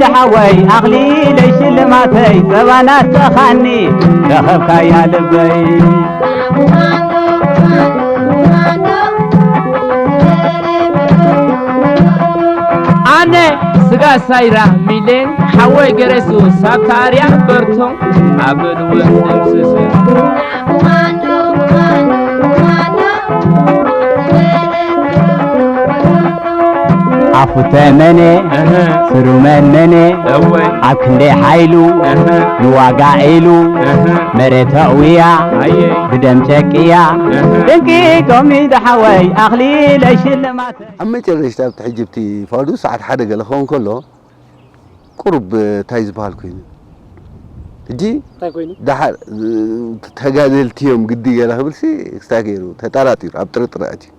ደሓወይ ኣኽሊለይ ሽልማተይ ጸባ ናፍቕኻኒ ረኸብካያ ልበይ። ኣነ ስጋ ሳይራ ሚሌን ሓወይ ገረሱ ሳብታ ኣርያ በርቶ ኣብል እውን ደምስስ። ኣፉ ተመነ፣ እህ። ስሩ መመነ፣ እወ። ኣብ ክንደይ ሓይሉ እህ። ይዋጋ ኢሉ እህ። መሬት ኣዕውያ ኣየ። ብደም ጨቅያ እህ። ደንቂ ሎሚ ደሓወይ ኣኽሊለይ ሽልማት። ኣብ መጨረሽታ ኣብቲ ሕጂ ኣብቲ ፋዱ ሰዓት ሓደ ገለ ክኸውን ከሎ ቁሩብ እንታይ ዝበሃል ኮይኑ ሕጂ እንታይ ኮይኑ? ደሓር ተጋደልቲ እዮም ግዲ ገለ ክብልሲ ክስታይ ገይሩ ተጠራጢሩ ኣብ ጥርጥር ኣትዩ።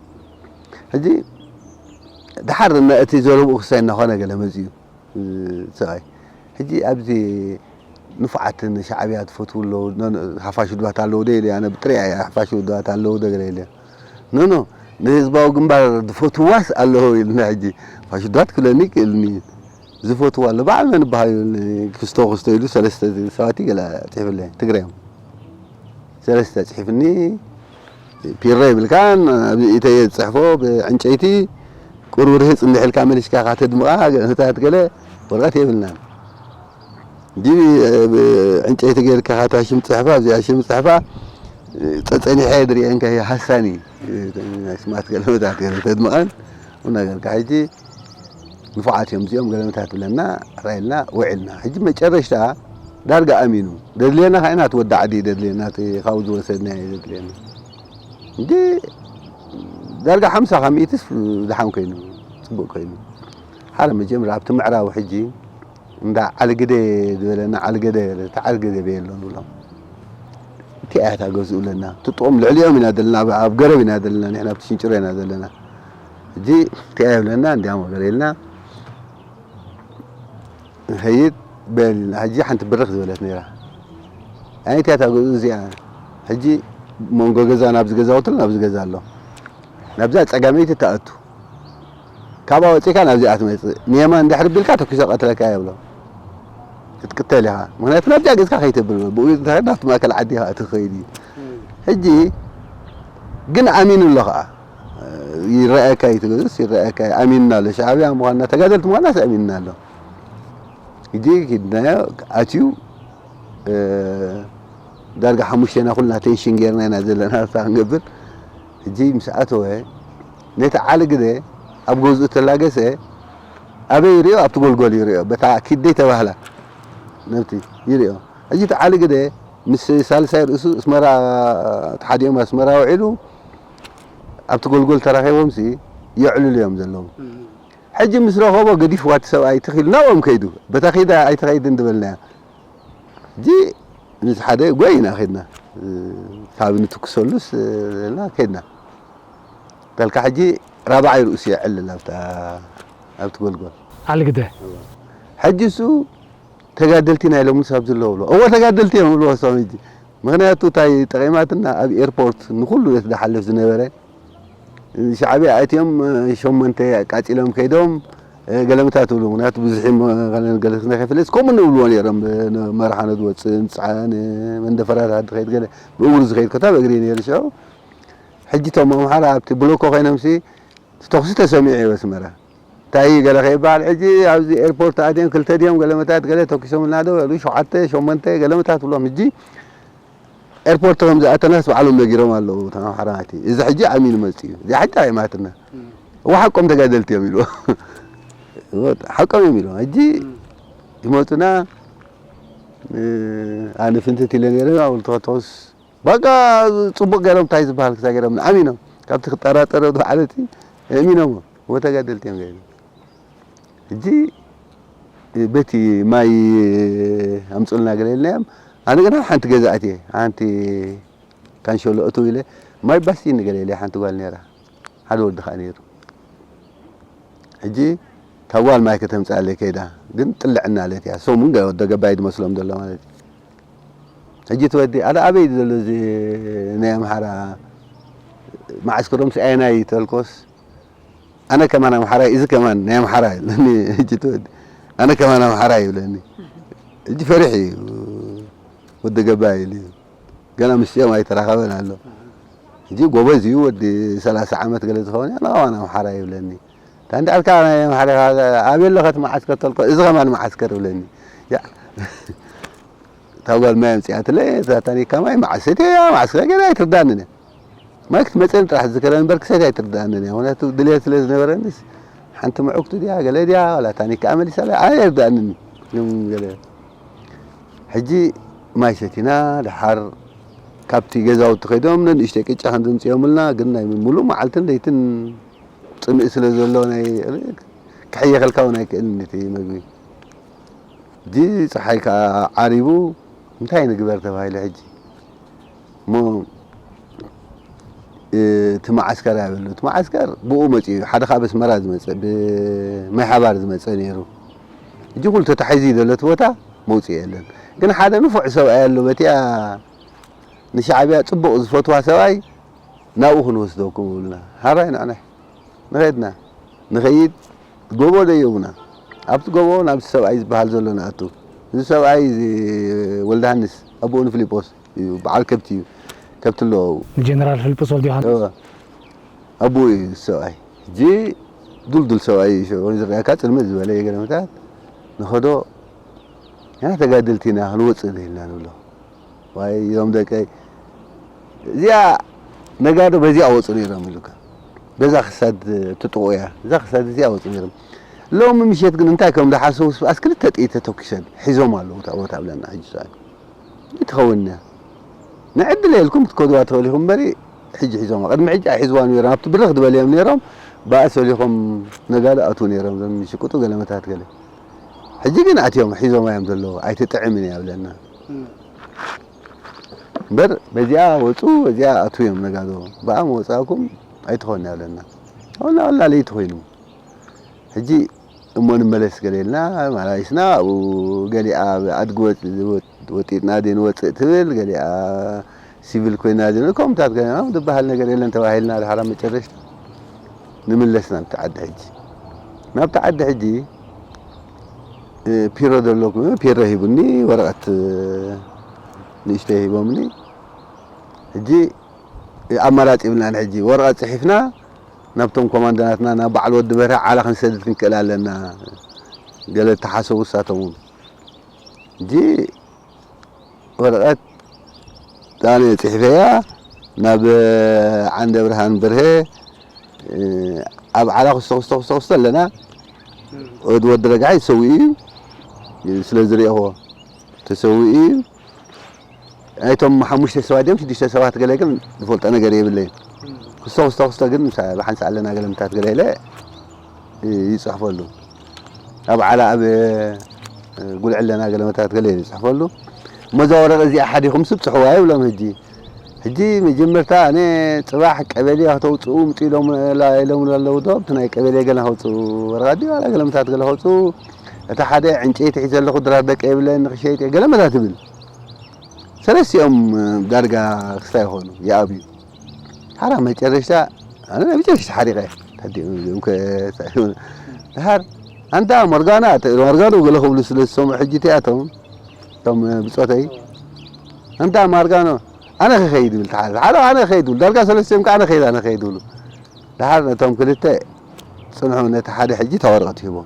ሕጂ ደሓር እና እቲ ዘረብኡ ክሳይ እናኾነ ገለ መፅኡ ሰብኣይ። ሕጂ ኣብዚ ንፉዓት ንሻዕብያ ትፈትዉ ኣለዉ፣ ኖ፣ ኖ፣ ሓፋሽ ውድባት ኣለዉ ዶ ኢለ፣ ኣነ ብጥሪያ እየ ሓፋሽ ውድባት ኣለዉ ዶ ገለ ኢለ። ኖ፣ ኖ፣ ንህዝባዊ ግንባር ዝፈትዋስ ኣለዉ ኢልና ሕጂ። ሓፋሽ ውድባት ክብለኒ ይክእልኒ። ዝፈትዋ ኣሎ፣ በዓል መን ይበሃል ኢሉኒ፣ ክስቶ ክስቶ ኢሉ ሰለስተ ሰባት ገለ ጽሒፍለይ፣ ትግረ እዮም። ሰለስተ ጽሒፍኒ፣ ፒሮ ይብልካን፣ ኣብ ኢተየ ዝጽሕፎ ብዕንጨይቲ ቁሩብ ርህጽ እንድሕልካ መሊስካ ካተድምቓ፣ ገለታት ገለ ወረቐት የብልናን። እንጂ ብዕንጨይቲ ጌርካ ካታ ሽም ጽሕፋ፣ ኣብዚኣ ሽም ጽሕፋ፣ ጸጸኒሐ ድሪኤን ከ ሃሳኒ፣ ናይ ስማት ገለመታት ገለ ተድምቐን፣ ቁም ነገርካ ሕጂ ንፉዓት እዮም እዚኦም ገለመታት ብለና፣ ራኢልና፣ ውዒልና። ሕጂ መጨረሽታ ዳርጋ ኣሚኑ፣ ደድልየና ከኣ ኢና፣ እቲ ወዲ ዓዲ ደድልየና፣ እቲ ካብኡ ዝወሰድናዮ ደድልየና። እንጂ ዳርጋ ሓምሳ ካብ ሚእትስ ደሓን ኮይኑ፣ ጽቡቕ ኮይኑ። ሓደ መጀመርያ ኣብቲ ምዕራቡ ሕጂ እንዳ ዓልግደ ዝበለና፣ ዓልገደ፣ እቲ ዓልገደ በየ ኣሎ ንብሎም። እቲኣ እያ እታ ገዝኡ ኣለና። እቲ ጥቕም ልዕሊኦም ኢና ዘለና፣ ኣብ፣ ኣብ ገረብ ኢና ዘለና፣ ንሕና ኣብቲ ሽንጭሮ ኢና ዘለና። ሕጂ እቲኣ የብለና፣ እንዲያም ወገር ኢልና ንኸይድ በል ኢልና። ሕጂ ሓንቲ ብርኽ ዝበለት ነይራ። ኣየነይቲ እያ እታ ገዝኡ እዚኣ? ሕጂ መንጎ ገዛ ናብዚ ገዛውትን ናብዚ ገዛ ኣሎ። ናብዛ ጸጋመይቲ ትኣቱ። ካብኣ ወጺእካ ናብዚኣ ትመጽእ። ንየማን እንድሕር ቢልካ ተኲሰ ቀትለካ ይብሎ። ክትቅተል ኢኻ። ምኽንያቱ ናብዚኣ ገጽካ ከይተብል፣ ብኡ እንተኸይድ ናብቲ ማእከል ዓዲ ኢኻ ትኸይድ እዩ። ሕጂ ግን ኣሚኑ ኣሎ ኸኣ። ይረኣየካ እዩ፣ ትገዝስ ይረኣየካ እዩ። ኣሚንና ኣሎ። ሻዕብያ ምዃንና፣ ተጋደልቲ ምዃንናስ ኣሚንና ኣሎ። ሕጂ ኪድናዮ ኣትዩ፣ እ፣ ዳርጋ ሓሙሽቴና ኩልና ቴንሽን ጌርና ኢና ዘለና፣ እታ ክንገብር። ሕጂ ምስ ኣተወ፣ ነቲ ዓሊ ግደ ኣብ ገዝኡ ተላገሰ፣ ኣበይ ይርእዮ? ኣብቲ ጎልጎል ይርእዮ። በታ ኪደይ ተባህላ ነብቲ ይርእዮ። ሕጂ እቲ ዓሊ ግደ ምስ ሳልሳይ ርእሱ ኣስመራ፣ ተሓዲኦም ኣስመራ ውዒሉ፣ ኣብቲ ጎልጎል ተራኺቦምሲ የዕልሉ እዮም ዘለዉ። እም። ሕጂ ምስ ረኸቦ ገዲፍዋ እቲ ሰብኣይ ትኽ ኢሉ ናብኦም ከይዱ። በታ ኺዳ ኣይትኸይድን ዝበልናያ። ሕጂ ምስ ሓደ ጎይ ኢና ኸድና። ካብ ንትኩሰሉስ ኢልና ከድና። ተልካ ሕጂ ራብዓይ ርእሱ የዕልል ኣብታ፣ ኣብቲ ጎልጎል። ኣልግደ። ሕጂ እሱ ተጋደልቲ ናይ ሎምስ ኣብዚ ኣለዉ ብሎ። እወ ተጋደልቲ እዮም ብሎ እሶም ሕጂ። ምኽንያቱ እንታይ ጠቒማትና ኣብ ኤርፖርት ንኹሉ ነቲ ዝሓልፍ ዝነበረ ሻዕብያ ኣትዮም ሸሞንተ ኣቃጺሎም ከይዶም ገለመታት ትብሉ። ምኽንያቱ ብዙሕ ገለ ገለ ከይፈልጥ ከምኡ ንብልዎ ነይሮም። መርሓ ነዝወፅእ ንፅዓን መንደፈራት ኣዲ ከይድ ገለ ብእግሩ ዝኸይድ ኮታ ብእግሪ ነይሩ ሽዑ። ሕጂ እቶም ኣምሓራ ኣብቲ ብሎኮ ኮይኖምሲ ተኹሲ ተሰሚዑ እዩ ኣስመራ። እንታይ እዩ ገለ ከይበሃል፣ ሕጂ ኣብዚ ኤርፖርት ኣትዮም ክልተ ድዮም ገለመታት ገለ ተኩሶምልና ዶ በሉ፣ ሸውዓተ፣ ሸሞንተ ገለመታት ብሎም። ሕጂ ኤርፖርት ከም ዝኣተናስ ባዕሎም ነጊሮም ኣለዉ፣ እቶም ኣምሓራ ናይቲ። እዚ ሕጂ ኣሚኑ መጺኡ እዩ። እዚኣ ሕጂ ኣይማትና። እም። እዋ ሓቆም ተጋደልቲ እዮም ኢሉ። ሓቆም እዮም ኢሉ። ሕጂ እም። ይመጹና፣ እ፣ ኣነ ፍንትት ኢለ ነይረ፣ ኣብ ተኸተኹስ በቃ ጽቡቕ ገይሮም እንታይ ዝበሃል ክሳብ ገይሮም ኣሚኖም። ካብቲ ክጠራጠር ዝወዓለ እቲ ኣሚኖሞ። እሞ ተጋደልቲ እዮም ገይሮም። ሕጂ በቲ ማይ ኣምጽኡልና ገለ ኢልናዮም። ኣነ ግና ሓንቲ ገዛእቲ እየ። ሓንቲ ካንሸሎ እትው ኢለ ማይ ባስቲኒ ገለ ኢለ ሓንቲ ጓል ነይራ። ሓደ ወዲ ከኣ ነይሩ። ሕጂ እታ ጓል ማይ ከተምጽኣለይ ከይዳ። ግን ጥልዕ እናለት እያ። እሶም እውን ገ-፣ ወደ ገባይ ዝመስሎም ዘሎ ማለት እዩ። ሕጂ እቲ ወዲ፣ ኣነ ኣበይ እዩ ዘሎ እዚ ናይ ኣምሓራ መዓስከሮምስ ኣየናይ እዩ ተልኮስ፣ ኣነ ከማን ኣምሓራ እየ፣ እዚ ከማን ናይ ኣምሓራ እዩ። ሕጂ እቲ ወዲ፣ ኣነ ከማን ኣምሓራ ይብለኒ። ሕጂ ፈሪሕ እዩ፣ ወዲ ገባ ኢሉ እዩ። ገና ምስኦም ኣይተራኸበን ኣሎ። ሕጂ ጎበዝ እዩ፣ ወዲ ሰላሳ ዓመት ገለ ዝኸውን እዩ፣ ኣነ ከማን ኣምሓራ ይብለኒ። ታንዲ ኣልካ ናይ ኣምሓራ፣ ኣበይ ኣለኸ እቲ መዓስከር ተልኮ፣ እዚ ከማን መዓስከር ይብለኒ። ያ፣ እታ ጓል ማይ ኣምጺኣትለ፣ እታ ታኒካ ማይ መዓስ ሰትያ፣ መዓስ ገለ ኣይትርዳእንን እያ። ማይ ክትመጸኒ ጥራሕ ዝዝከረኒ እምበር ክሰትያ ኣይትርዳእንን እያ። ምኽንያቱ ድልየት ስለ ዝነበረኒስ፣ ሓንቲ ምዕጉቲ ድያ፣ ገለ ድያ፣ ዋላ ታኒካ ኣመሊሳ ኣላ፣ ኣይርዳእንን እዩ። እዮም ገለ። ሕጂ ማይ ሰቲና፣ ደሓር ካብቲ ገዛውቲ ከይዶም፣ ንእሽተይ ቅጫ ከም ዘምጽኦምልና፣ ግን ናይ ምሉእ መዓልትን ለይትን ጽምኢ ስለ ዘሎ፣ ናይ፣ ክሕየኸልካ እውን ኣይክእልን እቲ መግቢ። ሕጂ ጸሓይ ከኣ ዓሪቡ፣ እንታይ ንግበር ተባሂሉ ሕጂ። እሞ፣ እ፣ እቲ መዓስከር ኣበሉ። እቲ መዓስከር ብኡ መጺኡ እዩ። ሓደ ካብ ኣስመራ ዝመጸ፣ ብማይ ሓባር ዝመጸ ነይሩ። ሕጂ ኩሉ ተታሒዙ እዩ ዘሎ እቲ ቦታ፣ መውጽኢ የለን። ግን ሓደ ንፉዕ ሰብኣይ ኣሎ፣ በቲኣ ንሻዕብያ ጽቡቕ ዝፈትዋ ሰብኣይ፣ ናብኡ ክንወስደኩም ብሉና። ሓራይ ንዕነሕ። ንኸድና። ንኸይድ፣ ጎቦ ዶ የቡና። ኣብቲ ጎቦ ናብቲ ሰብኣይ ዝበሃል ዘሎ ንኣቱ። እዚ ሰብኣይ እዚ ወልደሃንስ፣ ኣቦኡ ንፊልጶስ እዩ፣ በዓል ከብቲ እዩ። ከብቲ ኣለዎ ኣብኡ። ንጀነራል ፊልጶስ ወልደ ዮሃንስ። እወ። ኣቦኡ እዩ እዚ ሰብኣይ። ሕጂ ዱልዱል ሰብኣይ እዩ፣ ሽዑ ዝረኣየካ ጽልምት ዝበለ እዩ፣ ገለመታት። ንኸዶ፣ "ንሕና ተጋደልቲ ኢና፣ ክንወጽእ ዶ?" ኢልና ንብሎ። "ዋይ፣ እዞም ደቀይ፣ እዚኣ ነጋዶ በዚኣ ወጹ ነይሮም" ኢሉካ። በዛ ክሳድ ትጥቑ እያ፣ እዛ ክሳድ እዚኣ ወጹ ነይሮም። ሎሚ ምሸት ግን እንታይ ከም ዝሓስቡ፣ ኣስ ክልተ ጥይት ተተኩሰን ሒዞም ኣለዉ፣ እታ ቦታ ብለና። ሕጂ ሰብኣይ፣ "ይትኸውን እያ፣ ንዕድል የልኩም ክትከድዋ ትኽእሉ ኢኹም እምበሪ፣ ሕጂ ሒዞም፣ ቅድሚ ሕጂ ኣይሒዝዋን ነይሮም፣ ኣብቲ ብርኽ ዝበልዮም ነይሮም፣ ብኣ ሰሊኾም ነጋዶ ኣትዉ ነይሮም፣ እዞም ሽቁጡ ገለመታት ገለ። ሕጂ ግን ኣትዮም ሒዞማ እዮም ዘለዉ፣ ኣይትጥዕምን እያ" ብለና። እም። እምበር በዚኣ ወጹ፣ በዚኣ ኣትዉ እዮም ነጋዶ። ብኣ ምወጻእኩም ኣይትኾን እያ ብለና። ወላ፣ ወላ ለይቲ ኮይኑ። ሕጂ እሞ ንመለስ ገለ ኢልና፣ መላሊስና፣ ኣብኡ ገሊኣ ኣብ ኣድጊ ወጥ-፣ ወጥ-፣ ወጢጥና ደይ ንወጽእ ትብል፣ ገሊኣ ሲቪል ኮይና ደይ፣ ከምኡታት ገለ ዝበሃል ነገር የለን ተባሂልና፣ ድሓር ኣብ መጨረሽታ ንምለስ ናብቲ ዓዲ ሕጂ። ናብቲ ዓዲ ሕጂ፣ እ፣ ፒሮ ዘለኩም፣ ፒሮ ሂቡኒ፣ ወረቐት፣ እ፣ ንእሽተይ ሂቦምኒ። ሕጂ ኣማራጺ ይብልናን፣ ሕጂ ወረቐት ጽሒፍና ናብቶም ኮማንደራትና፣ ናብ በዓል ወዲ በርሀ ዓላ ክንሰድድ ክንክእል ኣለና። ገለ ተሓሰቡ እሳቶም እውን። ሕጂ ወረቐት ኣነ ጽሒፈያ ናብ ዓንደ ብርሃን በርሀ፣ እ፣ ኣብ ዓላ ክስቶ፣ ክስቶ፣ ክስቶ፣ ክስቶ ኣለና። ወዲ፣ ወዲ ረግሓይ ተሰዊኡ እዩ፣ ስለ ዝረእኽዎ ተሰዊኡ እዩ። ናይቶም ሓሙሽተ ሰባት ድዮም ሽዱሽተ ሰባት ገለ ግን ዝፈልጦ ነገር የብለይን። ክስቶ፣ ክስቶ፣ ክስቶ ግን ምሳ-፣ ብሓንሳእ ኣለና ገለ ምታት ገለ ኢለ ይጽሕፈሉ። ኣብ ዓላ ኣብ፣ እ፣ ጉልዒ ኣለና ገለመታት ገለ ይጽሕፈሉ። እሞ እዛ ወረቐት እዚኣ ሓዲኹም ስብ ጽሕዋ ይብሎም። ሕጂ፣ ሕጂ መጀመርታ ኣነ ጽባሕ ቀበሌ ከተውጽኡ ምጽኡ ኢሎም፣ ኢሎም ኣለዉ ዶ? ኣብቲ ናይ ቀበሌ ገለ ከውጽኡ ወረቐት ድዩ ዋላ ገለመታት ገለ ከውጽኡ። እቲ ሓደ ዕንጨይቲ ሒዘ ኣለኹ፣ ድራር ደቀ የብለይን፣ ንኽሸይጥ እየ፣ ገለመታት ይብል። ሰለስቲኦም ዳርጋ ክስታይ ይኾኑ፣ ይኣብዩ። ሓራ መጨረሽታ፣ ኣነ ናይ መጨረሽታ ሓሪቐ። ታዲኡ እዚኦም ከ-፣ ድሓር፣ ኣንታ ሞርጋና፣ ተ-፣ ሞርጋኖ ገለ ክብሉ ስለ ዝሰምዑ ሕጂ እቲኣቶም፣ እቶም ብጾተይ፣ ኣንታ ማርጋኖ፣ ኣነ ክኸይድ ይብል፣ ተሓ-፣ ሓደ ኣነ ክኸይድ ይብል፣ ዳርጋ ሰለስቲኦም ከኣ ኣነ ክኸይድ፣ ኣነ ክኸይድ ይብሉ። ድሓር ነቶም ክልተ ጽንሑ፣ ነቲ ሓደ ሕጂ እታ ወረቐት ሂቦ።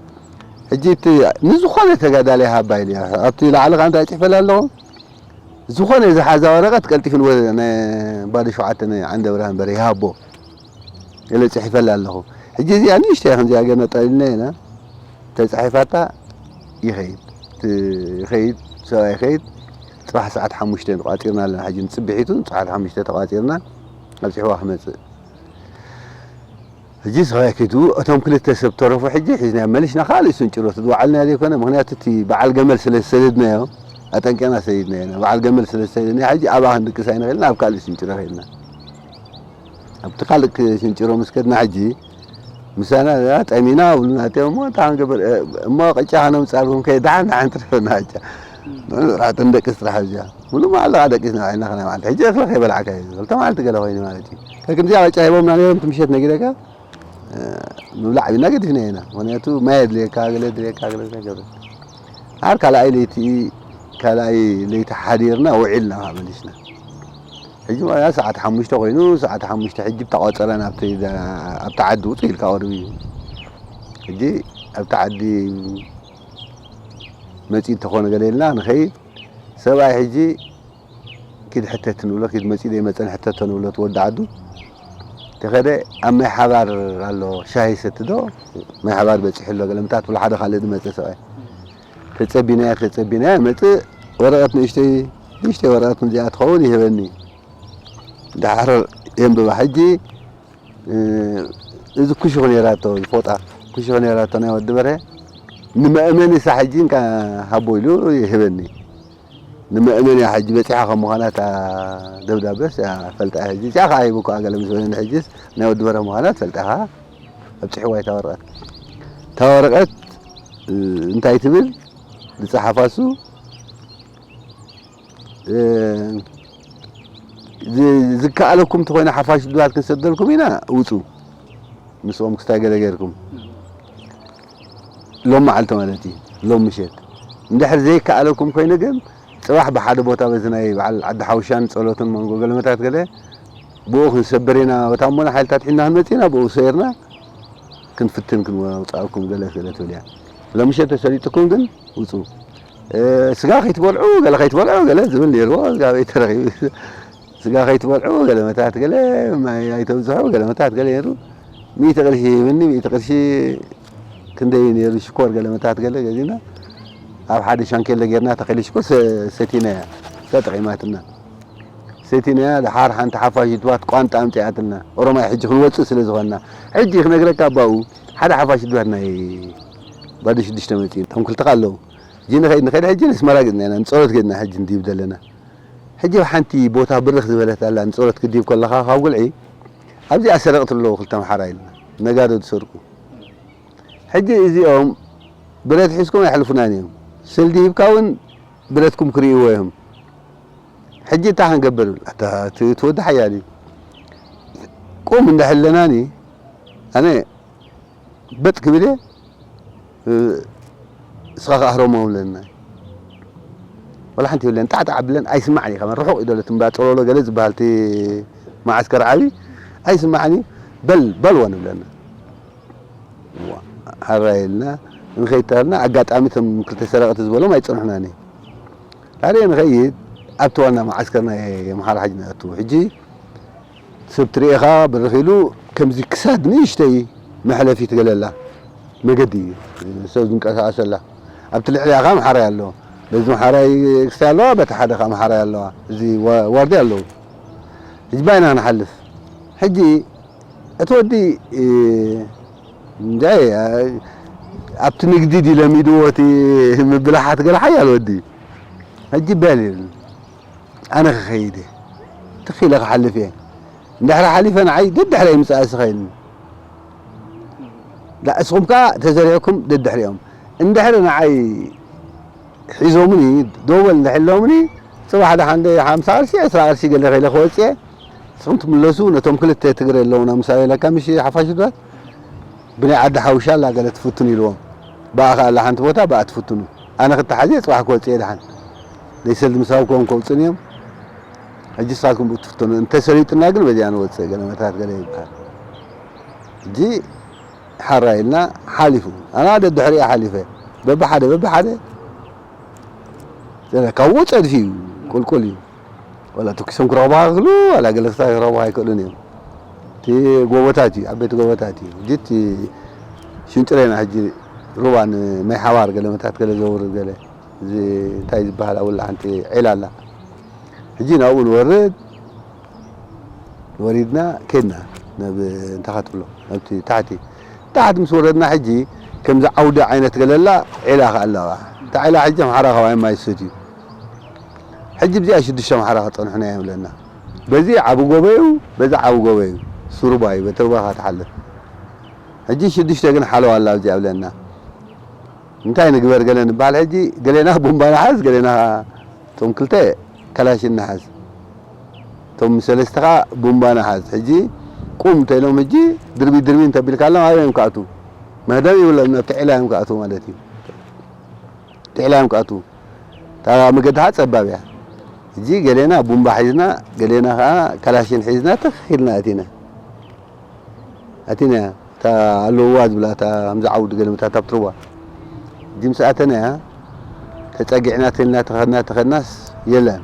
ሕጂ እቲ ንዝኾነ ተጋዳላይ ሃባ ኢሉ፣ ኣብቲ ላዕሊ ከኣ እንታይ ጽሒፈላ ኣለኹ? ዝኾነ ዝሓዛ ወረቐት ቀልጢፉ ንወ-፣ ነ-፣ ባዶ ሸውዓተ ነ-፣ ዓንደ ብርሃን በርሀ ይሃቦ። ኢለ ጽሒፈላ ኣለኹ። ሕጂ እዚኣ ንእሽተይ ከምዚኣ ገና ጠሊልና ኢና። ተጻሒፋታ ይኸይድ። ት-፣ ይኸይድ፣ ሰብኣይ ይኸይድ። ጽባሕ ሰዓት ሓሙሽተ ተቋጺርና ኣለና። ሕጂ ንጽብሒቱ ሰዓት ሓሙሽተ ተቋጺርና ኣብጺሕዋ ክመጽእ። ሕጂ ሰብኣይ ከይዱ፣ እቶም ክልተ ሰብ ተረፉ። ሕጂ ሒዝና መሊስና ካልእ ስንጭሮ፣ እቲ ዝወዓልና ዘይኮነ፣ ምኽንያቱ እቲ በዓል ገመል ስለ ዝሰደድናዮ፣ ኣጠንቂቕና ሰዲድናዮ ኢና። በዓል ገመል ስለ ዝሰደድናዮ፣ ሕጂ ኣብኣ ክንድቅስ ኣይንኽእልን፣ ኣብ ካልእ ስንጭሮ ከይድና። ኣብቲ ካልእ ክ-፣ ስንጭሮ ምስ ከድና ሕጂ፣ ምሳና ጠሚና፣ ብሉና፣ እቲኦም እሞ እንታይ ክንገብር፣ እ፣ እሞ ቅጫ ከነምጻልኩም ከይ፣ ደሓን፣ ደሓን ትረፈና ቅጫ። ንዑ ጥራሕ፣ ተንደቅስ ጥራሕ እዚኣ። ሙሉእ መዓልቲ ደቂስና ውዒልና፣ ከናይ መዓልቲ። ሕጂ እኽሊ ከይበላዕካ እዩ። ክልተ መዓልቲ ገለ ኮይኑ ማለት እዩ። ከክምዚኣ ቅጫ ሂቦምና ነይሮም፣ እቲ ምሸት ነጊረካ። ምብላዕ ቢና ገዲፍና ኢና። ምኽንያቱ ማይ የድልየካ፣ ገለ የድልየካ፣ ገለ እንታይ ገብር። ኣር ካልኣይ ለይቲ፣ ካልኣይ ለይቲ ሓዲርና ውዒልና መሊስና። ሕጂ ማለት ሰዓት ሓሙሽተ ኮይኑ፣ ሰዓት ሓሙሽተ ሕጂ ብተቆጸረ ናብቲ፣ ኣብቲ ዓዲ ውጽእ ኢልካ ቀርቡ እዩ። ሕጂ ኣብቲ ዓዲ መጺእ እንተኾነ ገለ ኢልና ንኸይድ። ሰብኣይ ሕጂ ኪድ ሕተት ንብሎ፣ ኪድ መጺእ ዘይመጸን ሕተቶ ንብሎ፣ እቲ ወዲ ዓዱ። ተኸደ ኣብ ማይ ሓባር ኣሎ፣ ሻሂ ሰቲ ዶ፣ ማይ ሓባር በጺሑ ኣሎ፣ ገለ ምታት ብሎ ሓደ ካልእ ዝመጸ ሰብኣይ። ተጸቢናዮ፣ ተጸቢናዮ፣ መጽእ ወረቐት ንእሽተይ፣ ንእሽተይ ወረቐት ከምዚኣ ትኸውን ይህበኒ። ደሓር የንብባ። ሕጂ፣ እ፣ እዚ ኩሽኹ ነይራቶ፣ ፎጣ ኩሽኹ ነይራቶ ናይ ወዲ በርሀ። ንመእመኒ እሳ ሕጂ እንካ ሃቦ ኢሉ ይህበኒ። ንመእመኒ እያ ሕጂ በጺሓ ከም ምዃና እታ ደብዳበስ እያ ፈልጣ እያ ሕጂ። እዚኣ ከኣ ሂቡ ከኣ ገለ ምስ በለኒ ሕጂስ ናይ ወዲ በርሀ ምዃና ትፈልጣ ኢኻ። ኣብጺሕዋ እታ ወረቐት። እታ ወረቐት፣ እ፣ እንታይ ትብል? ዝጸሓፋ እሱ፣ እ፣ ዝ-፣ ዝከኣለኩም እንተኾይነ ሓፋሽ ድባት ክንሰደልኩም ኢና፣ ውጹ። ምስኦም ክስታይ ገለ ጌርኩም። ሎም መዓልቲ ማለት እዩ፣ ሎም ምሸት። እንድሕር ዘይከኣለኩም ኮይኑ ግን፣ ጽባሕ ብሓደ ቦታ በዚ ናይ በዓል ዓዲ ሓውሻን ጸሎትን መንጎ ገለመታት ገለ፣ ብኡ ክንሰብር ኢና፣ ወታሞና ሓይልታት ሒና ክንመጽእ ኢና፣ ብኡ ሰይርና ክንፍትን ክንወጻእኩም ገለ ገለ ትብል እያ። ሎም ምሸት ተሰሊጥኩም ግን ውጹ። እ፣ ስጋ ከይትበልዑ፣ ገለ ከይትበልዑ፣ ገለ ዝብል ነይርዎ፣ ስጋ ቤት ተረኺቡ። ስጋ ከይትበልዑ፣ ገለ መታት ገለ፣ ማይ ኣይተብዝሑ፣ ገለ መታት ገለ ነይሩ። ሚእቲ ቅርሺ ሂብኒ፣ ሚእቲ ቅርሺ ክንደይ ነይሩ ሽኮር፣ ገለ መታት ገለ ገዚና፣ ኣብ ሓደ ሻንኬለ ጌርና፣ ተኺሊ ሽኮር ሰ-፣ ሰቲናያ፣ ተጠቒማትና። ሰቲናያ፣ ደሓር ሓንቲ ሓፋሽ ድባት ቋንጣ ኣምጺኣትና። ኦሮማይ ሕጂ ክንወጽእ ስለ ዝኾንና። ሕጂ ክነግረካ ኣባኡ፣ ሓደ ሓፋሽ ድባት ናይ ባዶ ሽዱሽተ መጺኡ። እቶም ክልተ ከ ኣለዉ። ሕጂ ንኸይድ፣ ንኸይድ ሕጂ ንስመራ ገጽና ኢና፣ ንጸሎት ገጽና ሕጂ እንዲብ ዘለና። ሕጂ ኣብ ሓንቲ ቦታ ብርኽ ዝበለት ኣላ፣ ንጸሎት ክዲብ ከለኻ ካብ ጉልዒ፣ ኣብዚኣ ሰረቕቲ ኣለዉ ክልተ ኣምሓራ ኢልና፣ ነጋዶ ዝሰርቁ። ሕጂ እዚኦም ብረት ሒዝኩም ኣይሕልፉናን እዮም። ስልዲ ሂብካ እውን ብረትኩም ክርእይዎ እዮም። ሕጂ እንታይ ክንገብር ይብል? ኣታ እቲ፣ እቲ ወዲ ሓያል እዩ። ቁም እንዳሕለናኒ፣ ኣነ በጥ ክብል እየ፣ እ፣ እስኻ ከኣ ህረሞ ብለና። ወላ ሓንቲ የብለን፣ ጣዕጣዕ ኣብለን ኣይስማዕን እዩ። ከመን ርሑቕ እዩ ዘሎ፣ እቲ እምባ ጸሎሎ ገለ ዝበሃል እቲ መዓስከር ዓቢ ኣይስማዕን እዩ። በል፣ በልዎ ንብለና። ዋ፣ ሃራ ኢልና፣ ንኸይድ ተባልና፣ ኣጋጣሚ እቶም ክልተ ሰረቕቲ ዝበሎም ኣይጸንሑናን እዮም። ታዲያ ንኸይድ፣ ኣብቲ ዋና መዓስከር ናይ ኣምሓራ ሕጂ ንኣቱ። ሕጂ ሰብ ትርእኻ ብርኽ ኢሉ ከምዚ ክሳድ ንእሽተይ መሕለፊት ገለ ኣላ። መገዲ ሰብ ዝንቀሳቐሰላ። ኣብቲ ልዕሊኣ ከኣ ኣምሓራይ ኣሎ። በዚ ኣምሓራይ ክስታይ ኣለዋ፣ በቲ ሓደ ከኣ ኣምሓራይ ኣለዋ። እዚ ዋ-፣ ዋርድያ ኣለዉ። ሕጂ ባይና ክንሓልፍ። ሕጂ እቲ ወዲ፣ እ፣ እንጃ፣ እ፣ ኣብቲ ንግዲ ድዩ ለሚድዎ እቲ ምብላሓት ገለ ሓያል ወዲ። ሕጂ በል ኢሉኒ። ኣነ ክኸይድ እየ። ትኽ ኢለ ክሓልፍ እየ። እንድሕሪ ሓሊፈ ንዓይ ደድሕረይ ምጻእ እስኸ ኢሉኒ። ዳ እስኹም ከኣ ተዘሪዕኩም ደድሕሪኦም። እንድሕሪ ንዓይ ሒዞምኒ፣ ደው በል እንድሕር ኢሎምኒ፣ ጽባሕ ደሓን ደ ሓምሳ ቅርሺ፣ ዕስራ ቅርሺ ገለ ከይለ ክወጽእ እየ። ንስኹም ትምለሱ፣ ነቶም ክልተ ትግረ ኣለዉና፣ ምሳሌ ኢለካ፣ ምሽ ሓፋሽ ዶ? ብናይ ዓዲ ሓውሻ ኣላ ገለ ትፍትኑ ኢልዎም። ብኣ ከኣ ኣላ ሓንቲ ቦታ፣ ብኣ ትፍትኑ። ኣነ ክተሓዝ እየ፣ ጽባሕ ክወጽእ እየ ደሓን። ደይ ሰልዲ ምሳብ ክዎም ከውጽእኒ እዮም። ሕጂ ንስኻትኩም ብኡ ትፍትኑ። እንተ ሰሊጥና ግን በዚኣ ንወጽእ፣ ገለ መታት ገለ ይበሃል። ሕጂ ሓራ ኢልና ሓሊፉ። ኣና ደድሕሪኣ ሓሊፈ። በብሓደ፣ በብሓደ፣ ካብኡ ጸድፊ እዩ፣ ቁልቁል እዩ። ዋላ ተኪሶም ክረኽቡኻ ይኽእሉ፣ ዋላ ገለ ክሳ ክረኽቡኻ ኣይክእሉን እዮም። እቲ ጎቦታት እዩ፣ ዓበይቲ ጎቦታት እዩ። ሕጂ እቲ ሽንጭሬና ሕጂ ሩባ ንማይ ሓባር ገለ መታት ገለ ዘውርድ ገለ፣ እዚ እንታይ ዝበሃል ኣብኡ ሓንቲ ዒላ ኣላ። ሕጂ ናብኡ ንወርድ፣ ወሪድና ከድና ናብ እንታይ ትብሎ፣ ናብቲ ታሕቲ። ታሕቲ ምስ ወረድና ሕጂ ከምዚ ዓውዲ ዓይነት ገለ ኣላ፣ ዒላ ከኣ ኣለዋ። እታ ዒላ ሕጂ ኣምሓራ ከባቢ ማይ ዝሰትዩ። ሕጂ ብዚኣ ሽዱሽተ ኣምሓራ ክጸንሑና እዮም ብለና። በዚ ዓቢ ጎቦ እዩ፣ በዚ ዓቢ ጎቦ እዩ። ሱሩባ እዩ፣ በቲ ሩባ ኢኻ ትሓልፍ። ሕጂ ሽዱሽተ ግን ሓለዋ ኣላ ኣብዚኣ ብለና። እንታይ ንግበር ገለ ንበሃል ሕጂ፣ ገሌና ቡምባ ንሓዝ፣ ገሌና እቶም ክልተ ካላሽን ንሓዝ። እቶም ሰለስተ ከኣ ቡምባ ንሓዝ። ሕጂ ቁም እንተ ኢሎም ሕጂ ድርቢ ድርቢ እንተቢልካሎም ኣበይ እዮም ክኣትዉ? መህደም ይብሎም፣ ኣብቲ ዒላ እዮም ክኣትዉ ማለት እዩ። ጥሕላ እዮም ክኣትዉ። እታ መገዲ ከዓ ጸባብ እያ። ሕጂ ገሌና ቡምባ ሒዝና፣ ገሌና ከዓ ካላሽን ሒዝና ትኽ ኢልና ኣቲና። ኣቲና እያ። እታ ኣለዋ ዝብላ፣ እታ ከምዚ ዓውዲ ገለ መታታት ኣብ ትርዋ። ሕጂ ምስ ኣተና እያ። ተጸጊዕና ተልና ተኸድና ተኸድናስ የለን።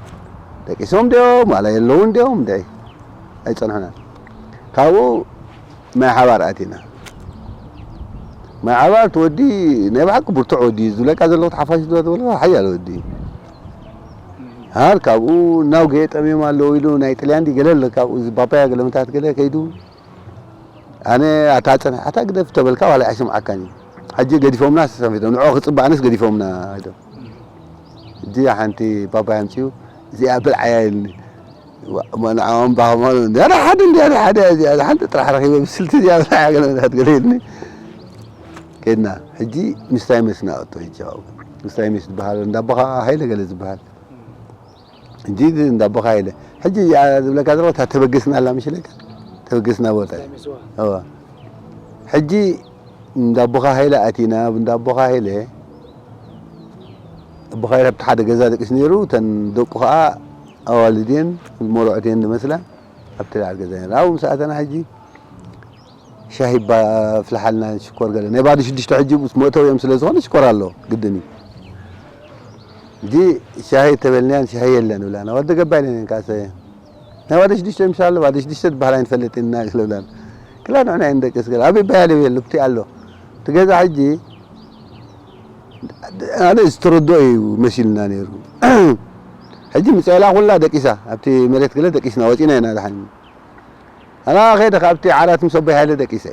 ደቂሶም ድዮም፣ ዋላ የለውን ድዮም፣ እንድዒ ኣይጸንሑናን። ካብኡ ማይ ሓባር ኣቲና። ማይ ሓባር እቲ ወዲ ናይ ብሓቂ ብርቱዕ ወዲ እዩ ዝብለካ ዘለኹ፣ ተሓፋሽ ዶ ዝበሎ ሓያል ወዲ እዩ። ሃር ካብኡ እናውገየ ጠምዮም ኣለዉ ኢሉ ናይ ጥልያን ድዩ ገለ ኣሎ፣ ካብኡ እዚ ፓፓያ ገለ መታት ገለ ከይዱ፣ ኣነ ኣታ ጽንሕ፣ ኣታ ግደፍ ተበልካ ዋላ ኣይሰምዓካን እዩ። ሕጂ ገዲፎምና ሰንፊቶም፣ ንዕኡ ክጽባእ ኣነስ ገዲፎምና ኢሎም። ሕጂ ሓንቲ ፓፓያ ኣምጺኡ፣ እዚኣ ብልዓያ ኢልኒ። ዋ-፣ ማ-፣ ንዕኦም ባህሞም፣ እንዲ ኣነ ሓደ፣ እንዲ ኣነ ሓደ፣ እዚኣ ሓንቲ ጥራሕ ረኺበ፣ ብስልቲ እዚኣ ብልዓያ ገለ መታት ገለ ኢልኒ። ከድና። ሕጂ ምስታይ መስና ኣቶ፣ ሕጂ ኣብኡ። ምስታይ ምስ ዝበሃል፣ እንዳ ኣቦኻ ሃይለ ገለ ዝበሃል። ሕጂ እንዳ ኣቦኻ ኢለ። ሕጂ እዚኣ ዝብለካ ዘለኹ እታ ተበገስና ኣላ ምሽ ኢለካ? ተበገስና ቦታ። እንታይ መስዋ? እወ። ሕጂ እንዳ ኣቦኻ ሃይለ ኣቲና፣ ኣብ እንዳ ኣቦኻ ሃይለ፣ ኣቦኻ ሃይለ ኣብቲ ሓደ ገዛ ደቂስ ነይሩ፣ እተን ደቁ ኸዓ ኣዋልድ እየን፣ መርዑት እየን ዝመስላ፣ ኣብቲ ላዕሊ ገዛ ነይሩ። ኣብኡ ምስ ኣተና ሕጂ ሻሂ ባ-፣ ኣፍልሓልና ሽኮር ገለ። ናይ ባዶ ሽዱሽተ ሕጂ ምስ መእተዊ እዮም ስለ ዝኾነ ሽኮር ኣሎ፣ ግድን እዩ። ሕጂ ሻሂ ተበልንያን ሻሂ የለን ብላና። ወዲ ገባይ ነን ካሰ። ናይ ባዶ ሽዱሽተ ምሽ ኣሎ፣ ባዶ ሽዱሽተ ዝበሃል ኣይንፈልጥን ኢና ገለ ብላና። ክላ ንሕና ኣይንደቅስ ገለ። ኣበይ ባያለ ቤት ልብቲ ኣሎ። እቲ ገዛ ሕጂ ኣነ ዝተረድኦ እዩ መሲልና ነይሩ። ሕጂ ምጽኤላ ኩላ ደቂሳ፣ ኣብቲ መሬት ገለ ደቂስና ወጺና ኢና ደሓን። ኣና ከይደ ካብቲ ዓራት ምስ ኣቦይ ሃይለ ደቂሰ።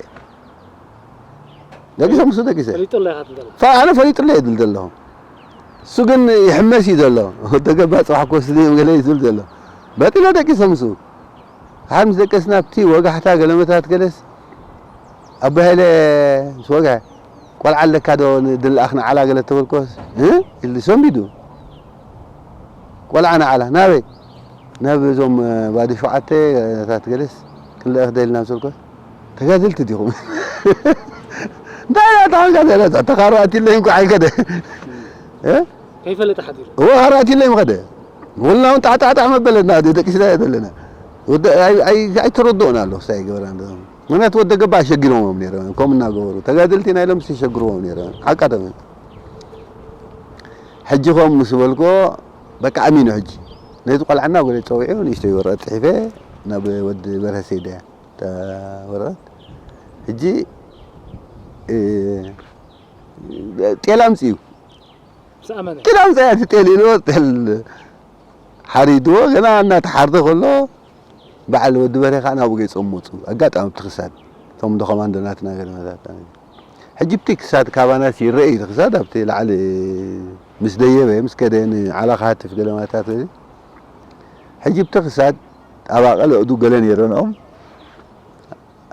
ደቂሰ ምስ ደቂሰ። ፈሊጡ ኣሎ ኢኻ ትብል ዘለኻ? ፈ-፣ ኣነ ፈሊጡ ኣሎ እየ ዝብል ዘለኹ። እሱ ግን ይሕመስ እዩ ዘሎ። ወደ ገባ ጽባሕ ክወስድ እዮም ገለ እዩ ዝብል ዘሎ። በጢለ ደቂሰ ምስኡ። ድሓር ምስ ደቀስና ኣብቲ ወጋሕታ ገለመታት ገለስ ኣቦ ሃይለ ምስ ወግሐ፣ "ቆልዓ ኣለካ ዶ ን-፣ ድልኣኽ ንዓላ?" ገለ ተበልኮስ፣ "እ?" ኢሉ ሰንቢዱ። "ቆልዓ ንዓላ ናበይ?" "ናብ እዞም፣ እ፣ ባዶ ሸውዓተ ታት ገለስ ክንልእኽ ደልና ምስ በልኮስ፣ "ተጋደልቲ ዲኹም?" "እንታይ ኢላ እታ ኾንካ ዘላ ተኻሮ ኣትለይ እንኳ ኣይከደ?" እ? ከይፈለጠ ሓዲሩ። እወ፣ ሃራት ኢለ ይምኸደ። ወላ እውን ጣዕጣዕጣዕ መበለና፣ ደቂስና ዘለና። ወደ-፣ ኣይ-፣ ኣይ-፣ ኣይተረድኦን ኣሎ፣ ክሳይ ገበራ እንዶ። ምኽንያቱ ወደ ገባ ኣሸጊሮም እዮም ነይሮም፣ ከምኡ እናገበሩ። ተጋደልቲ ኢና ኢሎም ዘሸግርዎም ነይሮም። ሓቃ ተመን። ሕጂ ከም ምስ በልኮ፣ በቃ ኣሚኑ ሕጂ። ነቲ ቆልዓ እናበለ ጸዊዑ፣ ንእሽተይ ወረቐት ጽሒፈ፣ ናብ ወዲ በርሀ ሰይደ እያ፣ እታ ወረቐት። ሕጂ፣ እ፣ ጤል ኣምጽኡ። ምስ ኣመነ። ኪዳን ዘያት ጤል ኢልዎ፣ ጤል ሓሪድዎ፣ ገና እናተሓርደ ከሎ፣ በዓል ወዲ በርሄ ከዓ ናብኡ ገይጾም መጹ። ኣጋጣሚ ኣብቲ ክሳድ፣ እቶም እንዶ ኮማንዶ ናትና ገለመታት። ሕጂ ኣብቲ ክሳድ ካባናስ ይረአ እዩ፣ እቲ ክሳድ ኣብቲ ላዕሊ ምስ ደየበ፣ ምስ ከደ ንዓላ ክሃትፍ ገለማታት። ሕጂ ኣብቲ ክሳድ ጣባቐ ለእዱ ገለ ነይሮንኦም።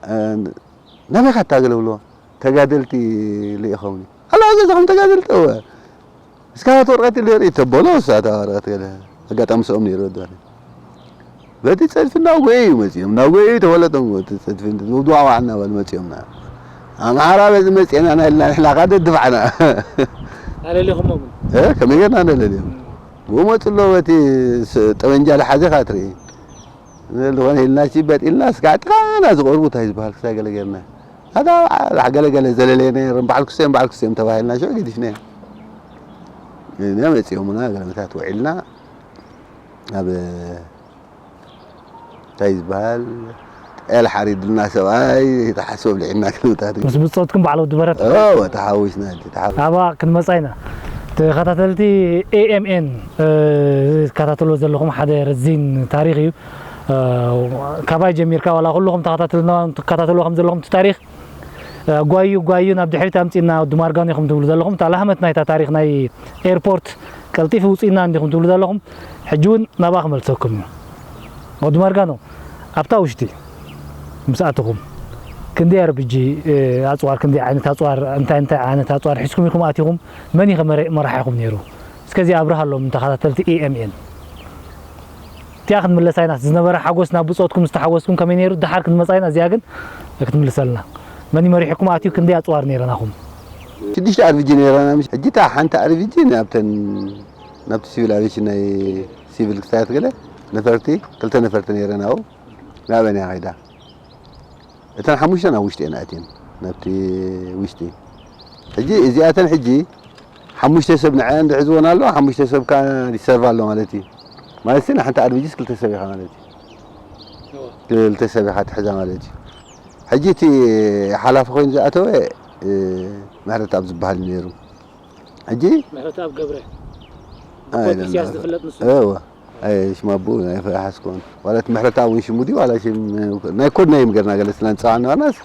እ፣ ናበይ ኢኻ እታ ገለ ብልዎ? ተጋደልቲ ልኢኾምኒ። ኣላ ኣብ ገዛኹም ተጋደልቲ? እወ። እስካባት ወረቐት ኢሉ የርኢ ተበሎ፣ እሳ እታ ወረቐት ገለ ኣጋጣሚ ምስኦም ነይሩ ወዲ በርሄ። በቲ ጸድፊ እናጎየ እዩ መጺኦም። እናጎየ እዩ ተፈለጦም፣ በቲ ጸድፊ ድዋዕዋዕ እናበሉ መጺኦምና። ኣምሓራ በዚ መጺእና ኢና ኢልና ንሕና ኸኣ ደድፋዕና። ኣለሊኹሞም? እ፣ ከመይ ጌርና ነለልዮም? ብኡ መጹ ኣሎ፣ በቲ ስ-፣ ጠበንጃ ዝሓዘ ኸኣ ትርኢ። ዝኾነ ኢልና ሲ በጥ ኢልና ስጋዕ ጥራና ዝቐርቡ እንታይ ዝበሃል ክሳይ ገለ ጌርና። ኣታ ገለ ገለ ዘለለየ ነይሮም፣ በዓል ክስቴም፣ በዓል ክስቴም ተባሂልና ሽዑ ገዲፍናዮ። እነ መጺኦምና ገለመታት ውዒልና ኣብ እንታይ ዝበሃል ጤል ሓሪድልና ሰብኣይ ተሓስቦ ብልዒልና ገለመታት። ምስ ብጾትኩም በዓል ወዲ በረት? እወ፣ ተሓዊስና፣ ተሓ- ኣብኣ ክንመጻ ኢና። ተኸታተልቲ ኤ ኤም ኤን፣ እ፣ ዝከታተልዎ ዘለኹም ሓደ ረዚን ታሪኽ እዩ። እ፣ ካባይ ጀሚርካ ዋላ ኩልኹም ተኸታተልና፣ ትከታተልዎ ከም ዘለኹም እቲ ታሪኽ፣ እ፣ ጓዩ፣ ጓዩ ናብ ድሕሪት ኣምጺእና ወዲ ማርጋኖ ኢኹም ትብሉ ዘለኹም። እታ ላህመት ናይታ ታሪኽ ናይ ኤርፖርት ቀልጢፉ ውጽእና እንዲኹም ትብሉ ዘለኹም። ሕጂ እውን ናብኣ ክመልሰኩም እዩ። ወዲ ማርጋኖ፣ ኣብታ ውሽጢ ምስ ኣተኹም ክንደይ ኣር ቢ ጂ፣ እ፣ ኣጽዋር፣ ክንደይ ዓይነት ኣጽዋር፣ እንታይ እንታይ ዓይነት ኣጽዋር ሒዝኩም ኢኹም ኣቲኹም? መን እዩ ከ መረ-፣ መራሒኹም ነይሩ? እስከ እዚ ኣብርሃሎም ንተኸታተልቲ ኤ ኤም ኤን። እቲኣ ክንምለሳ ኢና። ዝነበረ ሓጎስ ናብ ብጾትኩም ዝተሓጎስኩም ከመይ ነይሩ? ደሓር ክንመጻ ኢና። እዚኣ ግን ክትምልሰልና። መን እዩ መሪሕኩም ኣትዩ? ክንደይ ኣጽዋር ነይረናኹም? ሽዱሽተ ኣርቪጂ ነይረና። ሕጂ እታ ሓንቲ ኣርቪጂ ናብተን ናብቲ ሲቪል ኣቪሽን ናይ ሲቪል ክስታያት ገለ ነፈርቲ ክልተ ነፈርቲ ነይረን ኣብኡ ናበን እያ ከይዳ። እተን ሓሙሽተ ናብ ውሽጢ እየን ኣትየን ናብቲ ውሽጢ። ሕጂ እዚኣተን ሕጂ ሓሙሽተ ሰብ ንዐን ዝሕዝወን ኣሎ፣ ሓሙሽተ ሰብ ከኣ ሪሰርቭ ኣሎ ማለት እዩ። ማለት ንሓንቲ ኣርቪጂስ ክልተ ሰብ ኢኻ ማለት እዩ። ክልተ ሰብ ኢኻ ትሕዛ ማለት እዩ። ሕጂ እቲ ሓላፊ ኮይኑ ዝኣተወ ምሕረት ኣብ ዝበሃል እዩ ነይሩ። ሕጂ ምሕረት ኣብ ገብረ ኣይ፣ ብኮድ ኢሳያስ ዝፍለጥ ንሱ እወ ኣይ ሽማቡ ናይ ፈሓስኮን ዋላት ምሕረት ኣብ ሽሙ ድዩ ዋላ ሽም ናይ ኮድ ናይ ምገርና ገለ ስለ ንጸዋዕ ነበርናስ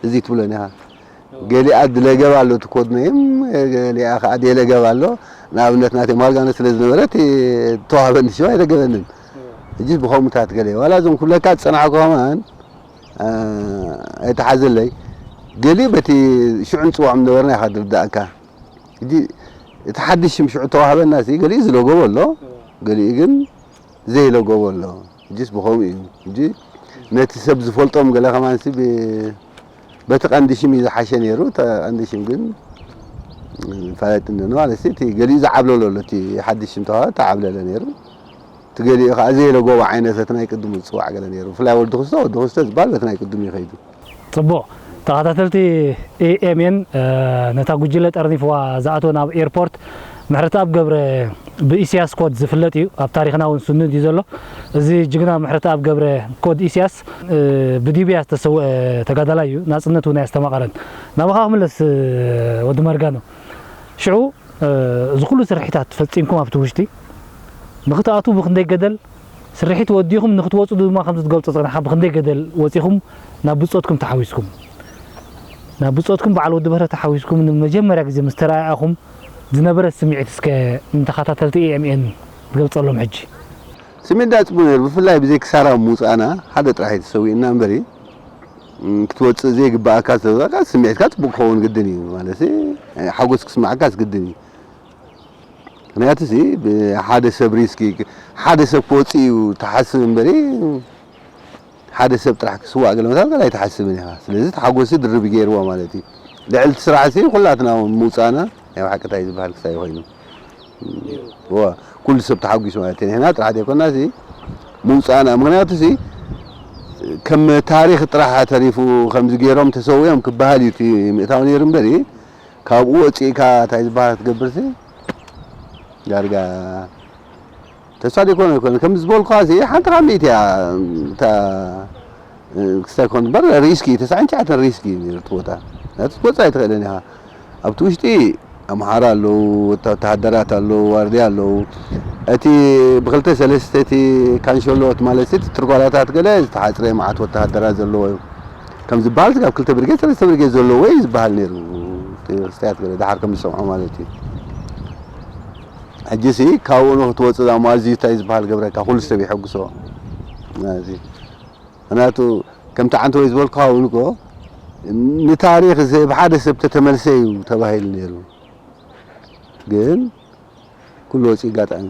እዚ ትብሎ ኒኻ። ገሊኣ ድለገብ ኣሎ እቲ ኮድ ነይም ገሊኣ ከዓ ደለገብ ኣሎ። ንኣብነት ናተይ ማርጋኖ ስለ ዝነበረት ተዋህበኒ ሽማ ኣይደገበንን። ሕጂ ብኸምኡታት ገለ ዋላ እዞም ኩለካ ዝጸናዕኩ ከማን ኣይተሓዘለይ። ገሊኡ በቲ ሽዑ ንጽውዖም ነበርና ኢኻ ድርዳእካ። ሕጂ እቲ ሓድሽ ሽም ሽዑ ተዋህበና ሲ ገሊኡ ዝለጎቦ ኣሎ፣ ገሊኡ ግን ዘይለጎቦ ኣሎ። ሕጂስ ብኸምኡ እዩ። ሕጂ ነቲ ሰብ ዝፈልጦም ገለ ከማን ሲ ብ- በቲ ቀንዲ ሽም እዩ ዝሓሸ ነይሩ። እቲ ቀንዲ ሽም ግን ፋለጥ እንደ ማለት ሲ እቲ ገሊኡ ዝዓብለሎ ኣሎ። እቲ ሓድሽ ሽም ተዋህበ ተዓብለለ ነይሩ። እቲ ገሊኡ ከዓ ዘይለጎቦ ዓይነት በቲ ናይ ቅድሙ ዝፅዋዕ ገለ ነይሩ። ብፍላይ ወዲ ክስቶ ወዲ ክስቶ ዝበሃል በቲ ናይ ቅድሙ እዩ ከይዱ። ጽቡቕ ተኸታተልቲ ኤኤምኤን ነታ ጉጅለ ጠርኒፍዋ ዝኣተወ ናብ ኤርፖርት ምሕረተኣብ ገብረ ብኢስያስ ኮድ ዝፍለጥ እዩ። ኣብ ታሪኽና እውን ስኑድ እዩ ዘሎ። እዚ ጅግና ምሕረተኣብ ገብረ ኮድ ኢስያስ ብዲብያ ዝተሰወአ ተጋዳላይ እዩ። ናጽነት እውን ኣስተማቐረን። ናባኻ ክምለስ ወዲ መርጋኖ ሽዑ እዚ ኩሉ ስርሒታት ፈጺምኩም ኣብቲ ውሽጢ ንክትኣትዉ ብክንደይ ገደል ስርሒት ወዲኹም ንክትወፁ ድማ ከምዚ ትገልፆ ፀናሕካ ብክንደይ ገደል ወፂኹም ናብ ብፆትኩም ተሓዊስኩም ናብ ብፆትኩም በዓል ወዲ በህረ ተሓዊስኩም ንመጀመርያ ግዜ ምስ ተረኣኣኹም ዝነበረ ስምዒት እስከ ንተኸታተልቲ ኤኤምኤን ትገልፀሎም ሕጂ። ስምዒት ዳፅቡ ነይሩ ብፍላይ ብዘይ ክሳራ ምውፃእና ሓደ ጥራሕ ተሰዊእና እምበሪ ክትወፅእ ዘይግባኣካ ዝተወፅእካ ስምዒትካ ፅቡቅ ክኸውን ግድን እዩ ማለት ሓጎስ ክስማዓካ ግድን እዩ። ምክንያቱ ሲ ሓደ ሰብ ሪስኪ ሓደ ሰብ ክወፅእ እዩ ትሓስብ እምበሪ ሓደ ሰብ ጥራሕ ክስዋእ ገለ መታል ገለ ኣይትሓስብን ኢኻ። ስለዚ ተሓጎሲ ድርቢ ገይርዎ ማለት እዩ። ልዕልቲ ስራሕ ሲ ኩላትና እውን ምውፃእና ናይ ብሓቂ እንታይ ዝበሃል ክሳይ ኮይኑ ኩሉ ሰብ ተሓጒሱ ማለት እዩ። ንሕና ጥራሕ ዘይኮና ሲ ምውፃእና ምክንያቱ ሲ ከም ታሪክ ጥራሕ ተሪፉ ከምዚ ገይሮም ተሰዊኦም ክበሃል እዩ እቲ ምእታው ነይሩ እምበሪ ካብኡ ወፂእካ እንታይ ዝበሃል ክትገብር ሲ ዳርጋ ተስፋ ዘይኮነ ይኮነ ከም ዝበልኳ ሲ ሓንቲ ካብ ሚእቲ እያ እታ ክስታይ ኮን በር ሪስኪ ተስዓን ትሽዓተን ሪስኪ እዩ ነይሩ እቲ ቦታ ናቱ ክትወፅእ ኣይትኽእልን ኢኻ ኣብቲ ውሽጢ ኣምሓራ ኣለዉ ወታደራት ኣለዉ ዋርድያ ኣለዉ እቲ ብክልተ ሰለስተ እቲ ካንሸሎት ማለት እቲ ትርጓላታት ገለ ዝተሓፅረ መዓት ወታደራት ዘለዎ እዩ ከም ዝበሃል ካብ ክልተ ብርጌድ ሰለስተ ብርጌድ ዘለዎ እዩ ዝበሃል ነይሩ ክስታያት ገለ ድሓር ከም ዝሰምዖ ማለት እዩ ሕጂ ሲ ካብኡ ንክትወፅእ ዛሞ ኣዝዩ እንታይ ዝበሃል ገብረካ ኩሉ ሰብ ይሐጉሶ ምክንያቱ ከምቲ ዓንተ ወይ ዝበልኩ እውን እኮ ንታሪክ ብሓደ ሰብ ተተመልሰ እዩ ተባሂሉ ነይሩ ግን ኩሉ ወፂ ኣጋጣሚ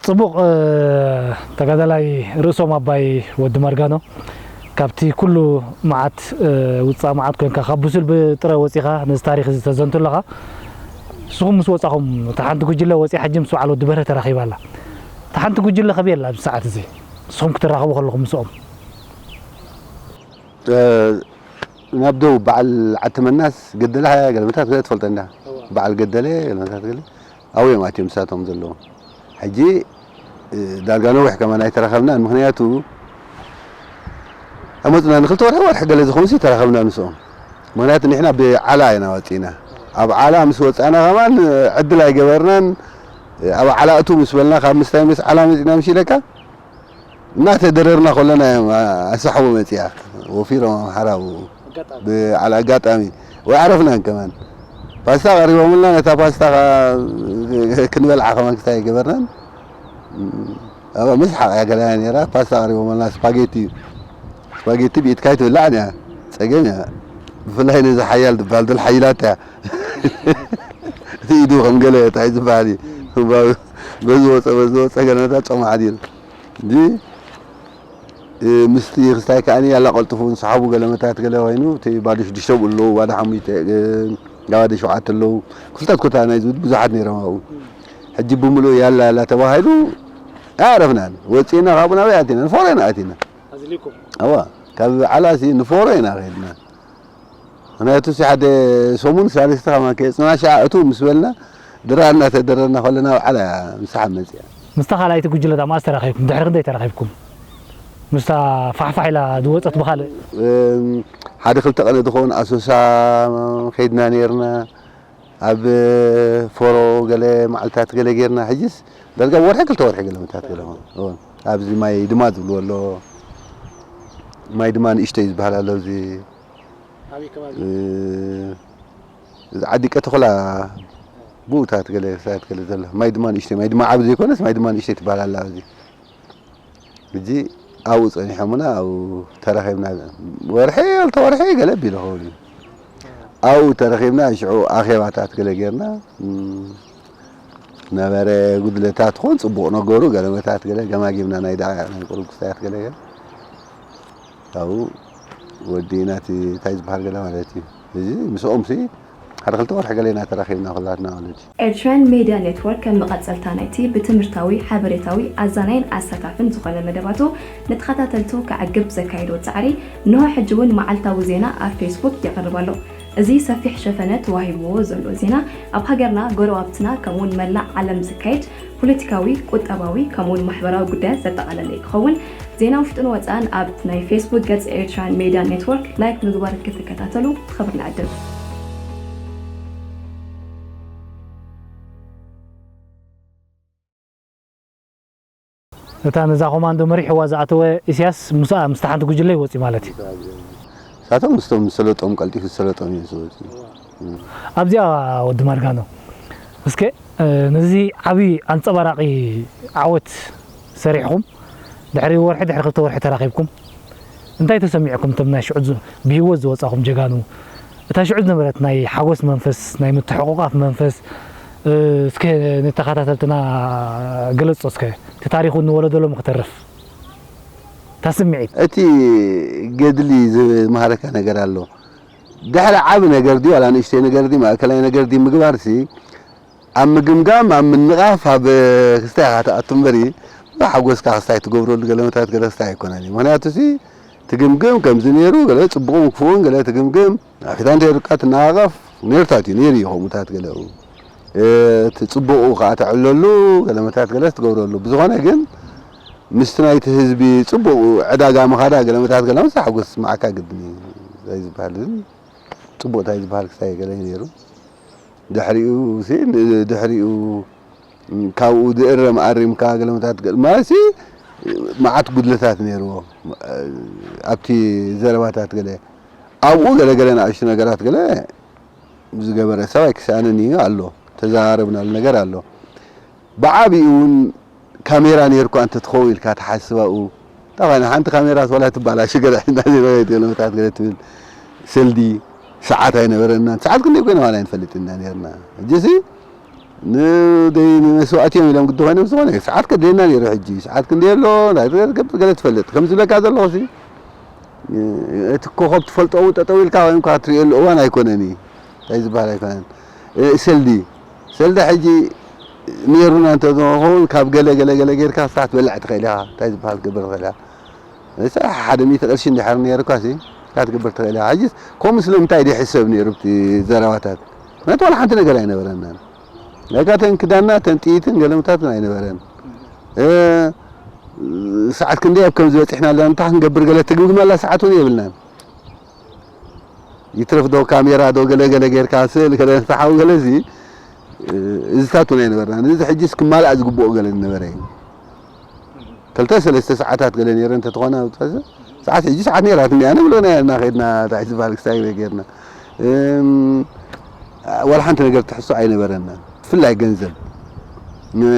ጽቡቕ ተጋዳላይ ርእሶም ኣባይ ወዲ ማርጋኖ ካብቲ ኩሉ መዓት ውፃእ መዓት ኮንካ ካብ ብሱል ብጥረ ወፂኻ ነዚ ታሪክ እዚ ተዘንቱ ኣለኻ ንስኹም ምስ ወፃኹም እታ ሓንቲ ጉጅለ ወፂኣ ሕጂ ምስ በዓል ወዲ በርሀ ተራኺባ ኣላ እታ ሓንቲ ጉጅለ ከመይ ኣላ ኣብዚ ሰዓት እዚ ንስኹም ክትራኸቡ ከለኹም ምስኦም ናብ ደቡብ በዓል ዓቲ መናስ ገደለ ሃያ ገለመታት ገለ ትፈልጠ እንዳ በዓል ገደለ ገለመታት ገለ ኣብኡ እዮም ኣትዮም ንሳቶም ዘለዉ ሕጂ ዳርጋ ነዊሕ ከማን ኣይተራኸብናን ምክንያቱ ኣመፅና ንክልተ ወርሒ ወርሒ ገለ ዝኾኑ ሲ ተራኸብና ምስኦም ምክንያቱ ንሕና ብዓላ ኢና ወፂና ኣብ ዓላ ምስ ወፃና ከማን ዕድል ኣይገበርናን ኣብ ዓላ እቱ ምስ በልና ካብ ምስታይ ምስ ዓላ መፂና ምስ ኢለካ እናተደረርና ከለና እዮም ኣሳሕቦ መፅያ ወፊሮም ኣምሓራ ኣብኡ ብዓል ኣጋጣሚ ወይ ዓረፍናን ከማን ፓስታ ቀሪቦምልና ነታ ፓስታ ክንበልዓ ከማን ክስታይ ገበርናን ኣብ ምስሓቅ እያ ገለና ነራ ፓስታ ቀሪቦምልና ስፓጌቲ እዩ ስፓጌቲ ብኢድካ ይትብላዕ እያ ፀገም እያ ብፍላይ ነዚ ሓያል ዝበሃል ድል ሓይላት እያ እቲ ኢዱ ከም ገለ እንታይ ዝበሃል እዩ በዚ ወፀ በዚ ወፀ ገለመታት ጾም ሓዲሩ እንጂ ምስቲ ክስታይ ከዓኒ ያላ ቀልጥፉ ንሰሓቡ ገለመታት ገለ ኮይኑ እቲ ባዶ ሽዱሽተ ብኡ ኣለዉ ባዶ ሓሙሽተ ግን ጋባደ ሸውዓተ ኣለዉ። ክፍልታት ኮታ ናይ ዝብል ብዙሓት ነይሮም ኣብኡ። ሕጂ ብምሉእ ያላ ያላ ተባሂሉ ኣያረፍናን። ወጺእና ካብኡ ናበይ ኣቲና? ንፎሮ ኢና ኣቲና። ኣዝሊኩም? እዋ፣ ካብ ዓላሲ ንፎሮ ኢና ከይድና። ምኽንያቱ ሲ ሓደ ሰሙን ሳልስቲ ከማን ከየጽና ሻዕ እቱ ምስ በልና ድራር እናተደረርና ከለና ኣብ ዓላ ምሳሓብ መጽያ። ምስታ ካልኣይቲ ጉጅለ እታ መኣስ ተራኺብኩም? ድሕሪ ክንደይ ተራኺብኩም? ምስታ ፋሕፋሕ ኢላ ዝወጸት ብኻልእ? እም፣ ሓደ ክልተ ቀነ ዝኸውን ኣሶሳ ከይድና ነይርና። ኣብ ፎሮ ገለ መዓልታት ገለ ጌርና። ሕጅስ ዳርጋ ወርሒ ክልተ ወርሒ ገለ መታት ገለ ኾን። እወ። ኣብዚ ማይ ድማ ዝብልዎ ኣሎ። ማይ ድማ ንእሽተይ ዝበሃል ኣሎ። እዚ፣ ኣበይ ከባቢ? እ፣ እዚ ዓዲ ቀተኹላ ብኡታት ገለ ሳት ገለ ዘሎ። ማይ ድማ ንእሽተይ፣ ማይ ድማ ዓቢ ዘይኮነስ ማይ ድማ ንእሽተይ ትበሃል ኣላ ኣብዚ። ሕጂ ኣብኡ ጸኒሖምና፣ ኣብኡ ተራኺብና። ወርሒ፣ ክልተ ወርሒ ገለ ኣቢሉ ኸውን እዩ። ኣብኡ ተረኺብና፣ ሽዑ ኣኼባታት ገለ ጌርና። እም፣ ነበረ ጉድለታት ኾን ጽቡቕ ነገሩ፣ ገለመታት ገለ ገማጊምና፣ ናይ ደዓ፣ ናይ ቁሩብ ክስታያት ገለ ገለ። ካብኡ ወዲእና እቲ እንታይ ዝበሃል ገለ ማለት እዩ። እዚ ምስኦምሲ ሓደ ክልተ ወርሒ ገለ ኢና ተራኺብና ኩላትና ማለት እዩ። ኤርትራን ሜድያ ኔትወርክ ከም መቐጸልታ ናይቲ ብትምህርታዊ፣ ሓበሬታዊ፣ ኣዛናይን ኣሳታፍን ዝኾነ መደባቱ ንተኸታተልቱ ከዕግብ ዘካየዶ ጻዕሪ፣ እንሆ ሕጂ እውን መዓልታዊ ዜና ኣብ ፌስቡክ የቕርብ ኣሎ። እዚ ሰፊሕ ሸፈነ ተዋሂብዎ ዘሎ ዜና፣ ኣብ ሃገርና፣ ጎረባብትና፣ ከምኡውን መላእ ዓለም ዝካየድ ፖለቲካዊ፣ ቁጠባዊ፣ ከምኡውን ማሕበራዊ ጉዳያት ዘጠቓለለ ክኸውን፣ ዜና ውሽጥን ወጻእን ኣብ ናይ ፌስቡክ ገጽ ኤርትራን ሜድያ ኔትወርክ ላይክ ምግባር ክትከታተሉ ብኽብሪ ንዕድም። እታ ነዛ ኮማንዶ መሪሕዋ ዝኣተወ ኢሳያስ ምስኣ ምስታ ሓንቲ ጉጅለ ይወጽእ ማለት እዩ። ንሳቶም ምስቶም ዝሰለጦም ቀልጢፉ ዝሰለጦም እዮም ዝወጽኡ። ኣብዚኣ ወዲ ማርጋኖ፣ እስከ፣ እ፣ ነዚ ዓቢ ኣንጸባራቒ ዓወት ሰሪሕኹም፣ ድሕሪ ወርሒ፣ ድሕሪ ክልተ ወርሒ ተራኺብኩም፣ እንታይ ተሰሚዕኩም? እቶም ናይ ሽዑ ዝ-፣ ብህይወት ዝወጻኹም ጀጋኑ፣ እታ ሽዑ ዝነበረት ናይ ሓጎስ መንፈስ፣ ናይ ምትሕቑቓፍ መንፈስ፣ እ፣ እስከ ንተኸታተልትና ገለጾ እስከ፣ እቲ ታሪኹ ንወለዶ ሎም ክተርፍ። እታ ስምዒት። እቲ ገድሊ ዝመሃረካ ነገር ኣሎ። ድሕሪ ዓቢ ነገር ድዩ፣ ዋላ ንእሽተይ ነገር ድዩ፣ ማእከላይ ነገር ድዩ ምግባርሲ፣ ኣብ ምግምጋም፣ ኣብ ምንቓፍ፣ ኣብ ክስታይ ኢኻ ትኣቱ እምበሪ፣ ብሓጎስካ ክስታይ ትገብረሉ ገለ መታት ገለ ክስታይ ኣይኮነን እዩ። ምኽንያቱ ሲ፣ ትግምግም ከምዚ ነይሩ፣ ገለ ጽቡቕን ክፉእን ገለ ትግምግም፣ ኣፊታ እንተይሩካ ትነቓቐፍ፣ ነይርታት እዩ፣ ነይሩ እዩ ከምኡታት ገለ። እ፣ እቲ ጽቡቑ ከኣ ተዕለሉ፣ ገለ መታት ገለ ትገብረሉ። ብዝኾነ ግን፣ ምስቲ ናይቲ ህዝቢ ጽቡቕ ዕዳጋ ምኻዳ፣ ገለ መታት ገለ መስ ሓጎስ ዝስምዓካ ግድን እዩ። እንታይ ዝበሃል ግን፣ ጽቡቕ እንታይ ዝበሃል ክስታይ ገለ እዩ ነይሩ። ድሕሪኡ ሲ፣ ድሕሪኡ ካብኡ ዝእረም ኣሪምካ ገለመታት ገ-፣ ማለትሲ መዓት ጉድለታት ነይርዎ። ኣብቲ ዘረባታት ገለ፣ ኣብኡ ገለ ገለ ንኣሽቱ ነገራት ገለ ዝገበረ ሰብ ኣይክስኣንን እዩ ኣሎ። ተዘራረብናሉ ነገር ኣሎ። ብዓቢኡ እውን ካሜራ ነይርኳ እንተትኸውን ኢልካ ትሓስብ ኣብኡ። እንታይ ኾነ፣ ሓንቲ ካሜራ ዋላ ትባላሽ ገለ ሒዝና ዘይበለት ገለመታት ገለ ትብል። ሰልዲ፣ ሰዓት ኣይነበረናን። ሰዓት ክንደይ ኮይና ዋላ ኣይንፈልጥን ኢና ነይርና። ሕጂሲ ንደይ ንመስዋእቲ እዮም ኢሎም ግዲ ኮይኖም ዝኾነ ሰዓት ከድልየና ነይሩ። ሕጂ ሰዓት ክንደይ ኣሎ፣ እንታይ ትገብር ገለ ትፈልጥ። ከም ዝብለካ ዘለኹሲ፣ እቲ ኮኸብ ትፈልጦ እውን ጠጠው ኢልካ ኮይንካ ትርእየሉ እዋን ኣይኮነን እዩ። እንታይ ዝበሃል ኣይኮነን። እ፣ ሰልዲ፣ ሰልዲ ሕጂ ነይሩና እንተዝኸውን ካብ ገለ ገለ ገለ ጌርካ ስራሕ ትበልዕ ትኽእል ኢኻ። እንታይ ዝበሃል ትገብር ትኽእል ኢኻ። እሳ ሓደ ሚእቲ ቅርሺ እንድሕር ነይሩካሲ፣ እንታይ ትገብር ትኽእል ኢኻ። ሕጂስ ከምኡ ስለምንታይ ድዩ ይሕሰብ ነይሩ ኣብቲ ዘረባታት? ምኽንያቱ ዋላ ሓንቲ ነገር ኣይነበረናን። ለካ ተን ክዳንና፣ ተን ጥይትን ገለምታትን ኣይነበረን። እ፣ ሰዓት ክንደይ ኣብ ከምዚ በጺሕና ኣለና፣ እንታይ ክንገብር ገለ ትግምግም ኣላ ሰዓት እውን የብልናን። ይትረፍ ዶ ካሜራ ዶ ገለ ገለ ጌርካ ስእል ገለ ተሓው ገለ እዚ፣ እ፣ እዚታት እውን ኣይነበርናን። እዚ ሕጂስ ክማልኣ ዝግብኦ ገለ ዝነበረ እዩ። ክልተ ሰለስተ ሰዓታት ገለ ነይረ እንተትኾና፣ ሰዓት ሕጂ ሰዓት ነይራትኒ እያ ንብሎ ና-፣ እና ኸድና እንታይ ዝበሃል ክስታይ ጌርና። እም፣ ዋላ ሓንቲ ነገር ትሕሶ ኣይነበረናን። ብፍላይ ገንዘብ። እ፣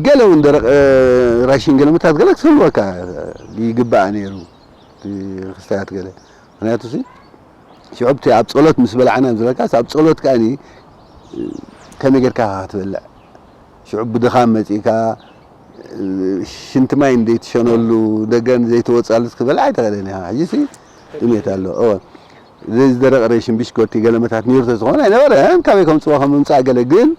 ገለ እውን ደረቕ፣ እ፣ ራሽን ገለ ምታት ገለ ክትህልወካ ይግባእ ነይሩ። እቲ ክስታያት ገለ። ምኽንያቱ ሲ፣ ሽዑ ኣብቲ ኣብ ጸሎት ምስ በላዕና ዝብለካስ፣ ኣብ ጸሎት ከኣኒ፣ እ፣ ከመይ ጌርካ ክትበልዕ? ሽዑ ብድኻም መጺእካ፣ እ፣ ሽንቲ ማይ ዘይትሸነሉ፣ ደገ ዘይትወጻሉ ክትበልዕ ኣይትኽእልን ኢኻ። ሕጂሲ ጥሜት ኣሎ። እወ። ዘይዝደረቐ ሬሽን ብሽኮቲ ገለመታት ነይሩ ተዝኾነ ኣይነበረን። ካበይ ከምፅዎ ከም ምምፃእ ገለ ግን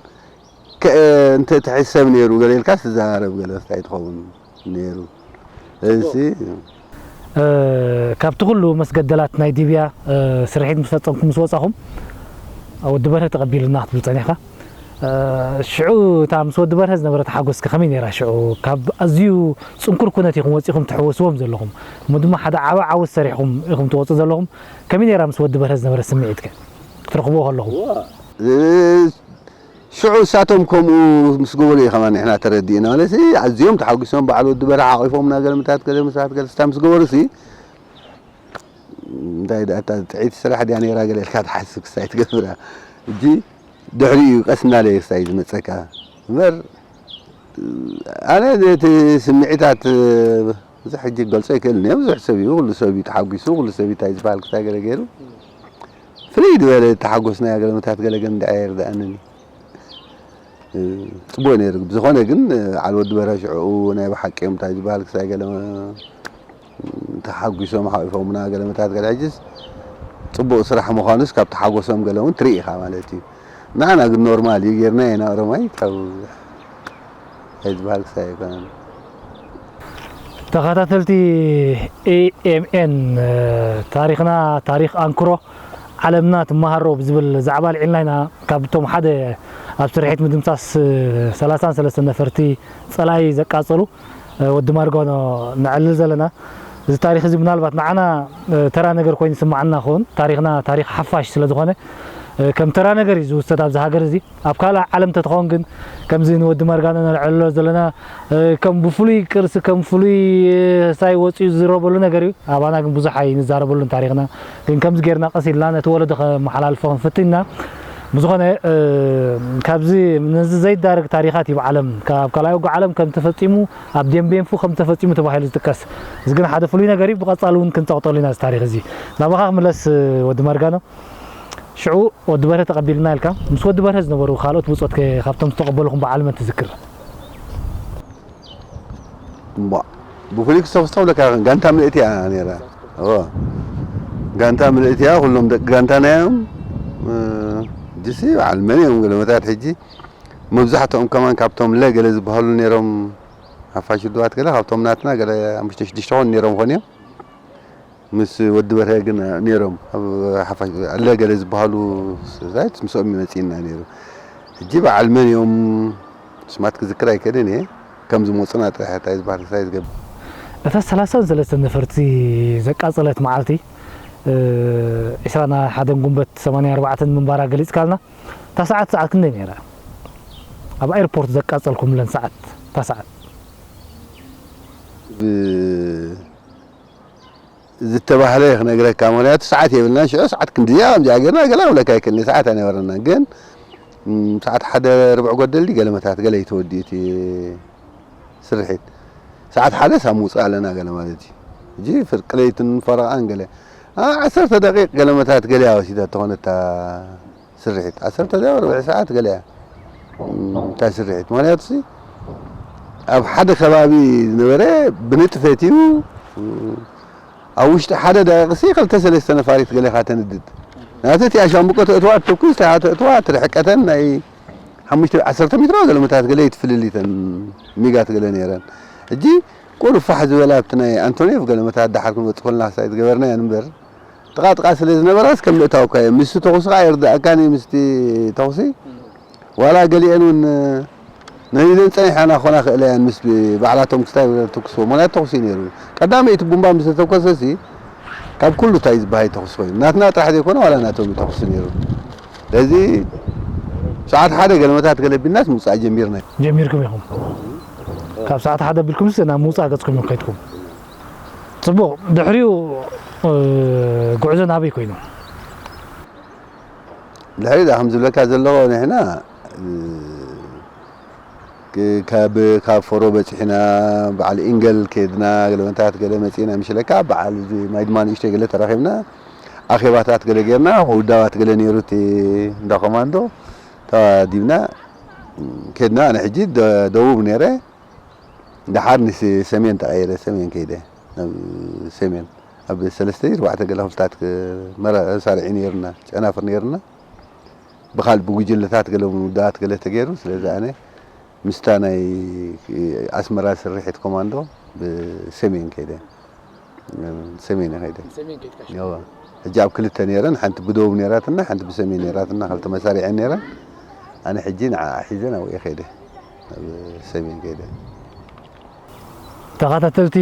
ከ-፣ እንተ ትሕሰብ ነይሩ ገለ ኢልካ ትዛረብ ገለ እንታይ ትኸውን ነይሩ። እዚ እ፣ ካብቲ ኩሉ መስገደላት ናይ ዲብያ፣ እ፣ ስርሒት ምስ ፈጸምኩም ምስ ወጻኹም፣ ወዲ በርሀ ተቐቢሉና ክትብል ጸኒሕካ። እ፣ ሽዑ እታ ምስ ወዲ በርሀ ዝነበረት ሓጎስከ ከመይ ነይራ? ሽዑ ካብ ኣዝዩ ጽንኩር ኩነት ኢኹም ወጺኹም ትሕወስዎም ዘለኹም፣ እሞ ድማ ሓደ ዓቢ ዓወት ሰሪሕኩም ኢኹም ትወጹ ዘለኹም። ከመይ ነይራ ምስ ወዲ በርሀ ዝነበረት ስምዒትከ ክትረኽብዎ ከለኹም? እ፣ ሽዑ እሳቶም ከምኡ ምስ ገበሩ እዩ ከማን ንሕና ተረዲእና። ማለትሲ ኣዝዮም ተሓጒሶም፣ በዓል ወዲ በርሀ ሓቒፎምና፣ ገለመታት ገለ መሳት ገለ ስታ ምስ ገበሩሲ፣ እንታይ ደኣ እታ ጥዕይቲ ስራሕ ድያ ነይራ ገለ ኢልካ ትሓስብ ክሳይ ትገብራ። ሕጂ ድሕሪኡ ቀስ እናለ ክሳይ ዝመጸካ። እምበር ኣነ ነቲ ስምዒታት ብዙሕ ሕጂ ክገልጾ ኣይክእልን እየ። ብዙሕ ሰብ እዩ፣ ኩሉ ሰብ እዩ ተሓጒሱ፣ ኩሉ ሰብ እዩ እንታይ ዝበሃል ክሳይ ገለ ገይሩ። ፍልይ ዝበለ ተሓጎስናዮ ገለመታት ገለ ግን እንድዒ ኣይርድኣንን እዩ። እ፣ ጽቡቕ ነይሩ። ብዝኾነ ግን፣ እ፣ በዓል ወዲ በርሀ ሽዕኡ ናይ ብሓቂ እዮም እንታይ ዝበሃል ክሳይ ገለ፣ እ፣ ተሓጒሶም ሓቒፎምና ገለመታት ገለ። ሕጅስ ጽቡቕ ስራሕ ምዃኑስ ካብ ተሓጎሶም ገለ እውን ትርኢ ኢኻ ማለት እዩ። ንዓና ግን ኖርማል እዩ፣ ጌርናዮ ኢና ኦሮማይ ካብ እንታይ ዝበሃል ክሳይ ኣይኮነን። ተኸታተልቲ ኤ ኤም ኤን፣ እ፣ ታሪኽና ታሪኽ ኣንክሮ ዓለምና ትመሃሮ ብዝብል ዛዕባ ኣልዒልና ኢና። ካብ እቶም ሓደ ኣብ ስርሒት ምድምሳስ፣ እ፣ ሰላሳን ሰለስተን ነፈርቲ ጸላኢ ዘቃጸሉ፣ እ፣ ወዲ ማርጋኖ ነዕልል ዘለና። እዚ ታሪኽ እዚ ምናልባት ንዓና፣ እ፣ ተራ ነገር ኮይኑ ይስምዓና ክኸውን። ታሪኽና ታሪኽ ሓፋሽ ስለ ዝኾነ፣ እ፣ ከም ተራ ነገር እዩ ዝውሰድ ኣብዚ ሃገር እዚ። ኣብ ካልእ ዓለም ተትኸውን ግን ከምዚ ንወዲ ማርጋኖ ነልዕሎ ዘለና፣ እ፣ ከም ብፍሉይ ቅርሲ፣ ከም ፍሉይ፣ እ፣ ሳይ ወፂኡ ዝዝረበሉ ነገር እዩ። ኣባና ግን ብዙሕ ኣይንዛረበሉን ታሪኽና። ግን ከምዚ ጌርና ቀስ ኢልና ነቲ ወለዶ ከመሓላልፎ ክንፍትን ኢና። ብዝኾነ፣ እ፣ ካብዚ ነዚ ዘይዳረግ ታሪኻት እዩ ብዓለም፣ ካብ ካልኣይ ወግዒ ዓለም ከም ተፈጺሙ፣ ኣብ ዴምቤንፉ ከም ተፈጺሙ ተባሂሉ ዝጥቀስ። እዚ ግን ሓደ ፍሉይ ነገር እዩ። ብቐጻሊ እውን ክንጸቕጠሉ ኢና እዚ ታሪኽ እዚ። ናባኻ ክምለስ፣ እ፣ ወዲ ማርጋኖ። ሽዑ ወዲ በርሀ ተቐቢልና ኢልካ፣ ምስ ወዲ በርሀ ዝነበሩ ካልኦት ብጾት ከ ካብቶም ዝተቐበልኹም በዓል መን ትዝክር? እምቧ፣ ብፍሉይ ክስተኹስ ተብለካ ጋንታ ምልእቲ እያ ነይራ። እዎ፣ ጋንታ ምልእቲ እያ፣ ኩሎም ደቂ ጋንታና እዮም። እ፣ ጅሲ በዓል መን እዮም ገለመታት ሕጂ መብዛሕትኦም ከማን ካብቶም ለ ገለ ዝበሃሉ ነይሮም፣ ሓፋሽ ውድባት ገለ ካብቶም ናትና ገለ ሓሙሽተ ሽዱሽተ ኾን ነይሮም ኾን እዮም። ምስ ወዲ በርሀ ግን ነይሮም፣ ኣብ ሓፋሽ ኣለ ገለ ዝበሃሉ ሰብኣይት ምስኦም እዩ መጺእና ነይሩ። ሕጂ በዓል መን እዮም ስማት ክዝክር ኣይክእልን እየ። ከም ዝመጹና ጥራሕ እንታይ ዝበሃል ክሳይ ዝገብር። እታ ሰላሳን ሰለስተን ነፈርቲ ዘቃጸለት መዓልቲ፣ እ፣ ዕስራን ሓደን ጉንበት ሰማንያ ኣርባዕተን ምንባራ ገሊጽካልና። እታ ሰዓት፣ ሰዓት ክንደይ ነይራ? ኣብ ኤርፖርት ዘቃጸልኩምለን ሰዓት፣ እታ ሰዓት። ብ-፣ ዝተባህለ ክነግረካ፣ ምኽንያቱ ሰዓት የብልናን። ሽዑ ሰዓት ክንድዚኣ ከምዚኣ ጌርና ገለ ክብለካ ኣይክእልን፣ ሰዓት ኣይነበረናን። ግን፣ እም፣ ሰዓት ሓደ ርብዕ ጎደል ድዩ ገለ መታት ገለ እዩ ተወዲኡ እቲ ስርሒት። ሰዓት ሓደ ሳብ ምውጻእ ኣለና ገለ ማለት እዩ። ሕጂ ፍርቂ ለይትን ፈረቓን ገለ፣ ኣ፣ ዓሰርተ ደቂቕ ገለ መታት ገለ እያ ወሲዳ ተኾነ እታ ስርሒት። ዓሰርተ ደቂቕ፣ ርብዒ ሰዓት ገለ እያ፣ እም፣ እታ ስርሒት። ምኽንያቱሲ ኣብ ሓደ ከባቢ ዝነበረ ብንጥፈት እዩ። ኣብ ውሽጢ ሓደ ደቂቕሲ ክልተ ሰለስተ ነፋሪት ገለ ኢኻ ተንድድ። ናተ እቲኣ ሻምብቆ ተእትዋ፣ ትኩስ እቲኣ ተእትዋ፣ እቲ ርሕቀተን ናይ ሓሙሽተ ዓሰርተ ሜትሮ ገለ መታት ገለ ይትፍልል እተን ሚጋት ገለ ነይረን። ሕጂ ቁሩብ ፋሕ ዝበላ ኣብቲ ናይ ኣንቶኔቭ ገለ መታት ደሓር ክንበጽሑልና ክሳይ ዝገበርናየን እምበር፣ ጥቓ ጥቓ ስለ ዝነበራስ ከም ምእታው እኳ እየ። ምስቲ ተኹሲ ከኣ ኣይርድኣካን እዩ፣ ምስቲ ተኹሲ ዋላ ገሊአን እውን ነይዘን ጸኒሐን ክኾና ክእላ እየን፣ ምስ ባዕላቶም ክስታይ ትኩስዎ፣ ምኽንያቱ ተኹሲ እዩ ነይሩ። ቀዳመይቲ ቡምባ ምስ ተተኮሰሲ ካብ ኩሉ እንታይ ዝበሃይ ተኹሲ ኮይኑ፣ ናትና ጥራሕ ዘይኮነ ዋላ ናቶም እዩ ተኹሲ ነይሩ። ስለዚ ሰዓት ሓደ ገለ መታት ገለ ቢልናስ ምውጻእ ጀሚርና። ጀሚርኩም ኢኹም? ካብ ሰዓት ሓደ ኣቢልኩምስ ናብ ምውጻእ ገጽኩም ኢኹም ከይድኩም? ጽቡቕ። ድሕሪኡ፣ እ፣ ጉዕዞ ናበይ ኮይኑ? ድሕሪ እዛ ከም ዝብለካ ዘለኹ ንሕና፣ እ፣ ክ-፣ ካብ፣ ካብ ፎሮ በጺሕና፣ በዓል ኢንገል ከድና፣ ገለ መታት ገለ መጺእና ምሽለካ፣ በዓል እዚ ማይ ድማ ንእሽተይ ገለ ተራኺብና፣ ኣኼባታት ገለ ጌርና፣ ውዳባት ገለ ነይሩ እቲ እንዳ ኮማንዶ ተዋዲብና፣ ከድና። ኣነ ሕጂ ደ-፣ ደቡብ ነይረ፣ ደሓር ንስ-፣ ሰሜን ተቐይረ፣ ሰሜን ከይደ፣ ናብ ሰሜን። ኣብ ሰለስተ ኣርባዕተ ገለ ክፍልታት ክ-፣ መራ-፣ መሳርዒ ነይርና፣ ጨናፍር ነይርና። ብኻል-፣ ብጉጅለታት ገለ፣ ብምውዳባት ገለ ተገይሩ። ስለዚ ኣነ ምስታ ናይ ኣስመራ ስርሒት ኮማንዶ ብሰሜን ከይደ። ሰሜን ከይደ። ሰሜን ከይድካ ሽዑ? ያዋ። ሕጂ ኣብ ክልተ ነይረን፣ ሓንቲ ብደቡብ ነይራትና፣ ሓንቲ ብሰሜን ነይራትና፣ ክልተ መሳርዒ ነይረን። ኣነ ሕጂ ንዓ ሒዘ ናብኡ ከይደ። ኣብ ሰሜን ከይደ። ተኸታተልቲ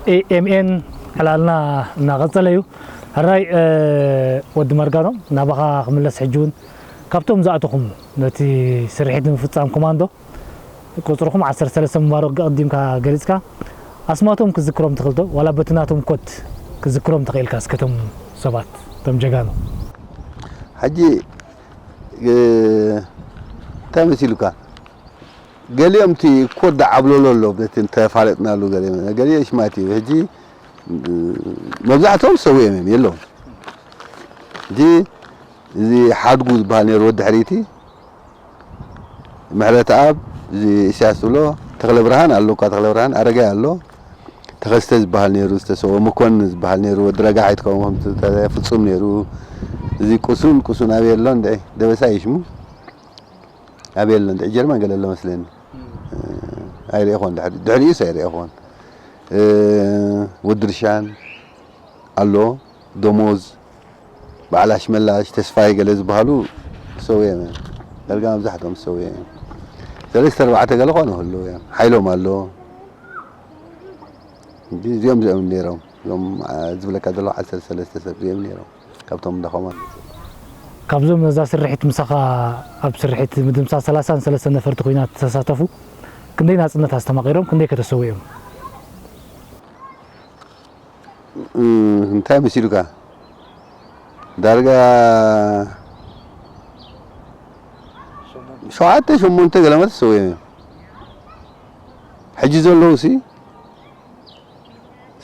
ኤ ኤም ኤን ዕላልና እናቐጸለ እዩ። ሕራይ፣ እ፣ ወዲ መርጋኖ፣ ናባኻ ክምለስ። ሕጂ እውን ካብቶም ዝኣተኹም ነቲ ስርሒት ንምፍጻም ኮማንዶ ቁጽርኹም ዓሰርተ ሰለስተ ምንባሩ ኣቀዲምካ ገሊጽካ፣ ኣስማቶም ክዝክሮም ትኽእል ዶ? ዋላ በቲ ናቶም ኮድ ክዝክሮም ትኽእልካ እስከ እቶም ሰባት፣ እቶም ጀጋኑ? ሕጂ፣ እ፣ እንታይ መሲሉካ? ገሊኦም እቲ ኮድ ዓብለሎ ኣሎ፣ በቲ እንተፋለጥናሉ ገሊኦም፣ ገሊኦም ሽማት እዩ። ሕጂ፣ እ፣ መብዛሕትኦም ሰዊኦም እዮም፣ የለውን። ሕጂ፣ እዚ ሓድጉ ዝበሃል ነይሩ ወዲ ሕርይቲ፣ ምሕረተኣብ፣ እዚ ኢሳያስ ዝብሎ፣ ተኽለብርሃን ኣሎ እኳ፣ ተኽለብርሃን ኣረጋይ ኣሎ፣ ተኸስተ ዝበሃል ነይሩ ዝተሰወ፣ መኮንን ዝበሃል ነይሩ፣ ወዲ ረጋሒት ከምኡ ከም ዝተ-፣ ፍጹም ነይሩ። እዚ ቁሱን፣ ቁሱን ኣበይ ኣሎ እንድዒ? ደበሳ እዩ ሽሙ። ኣበይ ኣሎ እንድዒ? ጀርመን ገለ ኣሎ መስለኒ። እም። እ፣ ኣይርእኹን ድሕሪ-፣ ድሕሪኡስ ኣይርእኹን። እ፣ ወዲ ርሻን ኣሎ፣ ደሞዝ፣ በዓል ኣሽመላሽ፣ ተስፋይ ገለ ዝበሃሉ ዝሰውኡ እዮም። ዳርጋ መብዛሕትኦም ዝሰውኡ እዮም። ሰለስተ ኣርባዕተ ገለ ኮነ ህልው እዮም። ሓይሎም ኣሎ። እንጂ እዚኦም፣ እዚኦም ነይሮም። እዞም፣ አ፣ ዝብለካ ዘለኹ ዓሰርተ ሰለስተ ሰብ እዚኦም ነይሮም። ካብቶም እንዳኾማ። ካብዞም ነዛ ስርሒት ምሳኻ ኣብ ስርሒት ምድምሳስ ሰላሳን ሰለስተን ነፈርቲ ኲናት ዝተሳተፉ ክንደይ ናጽነት ኣስተማቒሮም፣ ክንደይ ከተሰዊኦም? እ፣ እንታይ መሲሉካ? ዳርጋ ሸሞንተ። ሸውዓተ፣ ሸሞንተ ገለመት ተሰዊኦም እዮም። ሕጂ ዘለዉ ሲ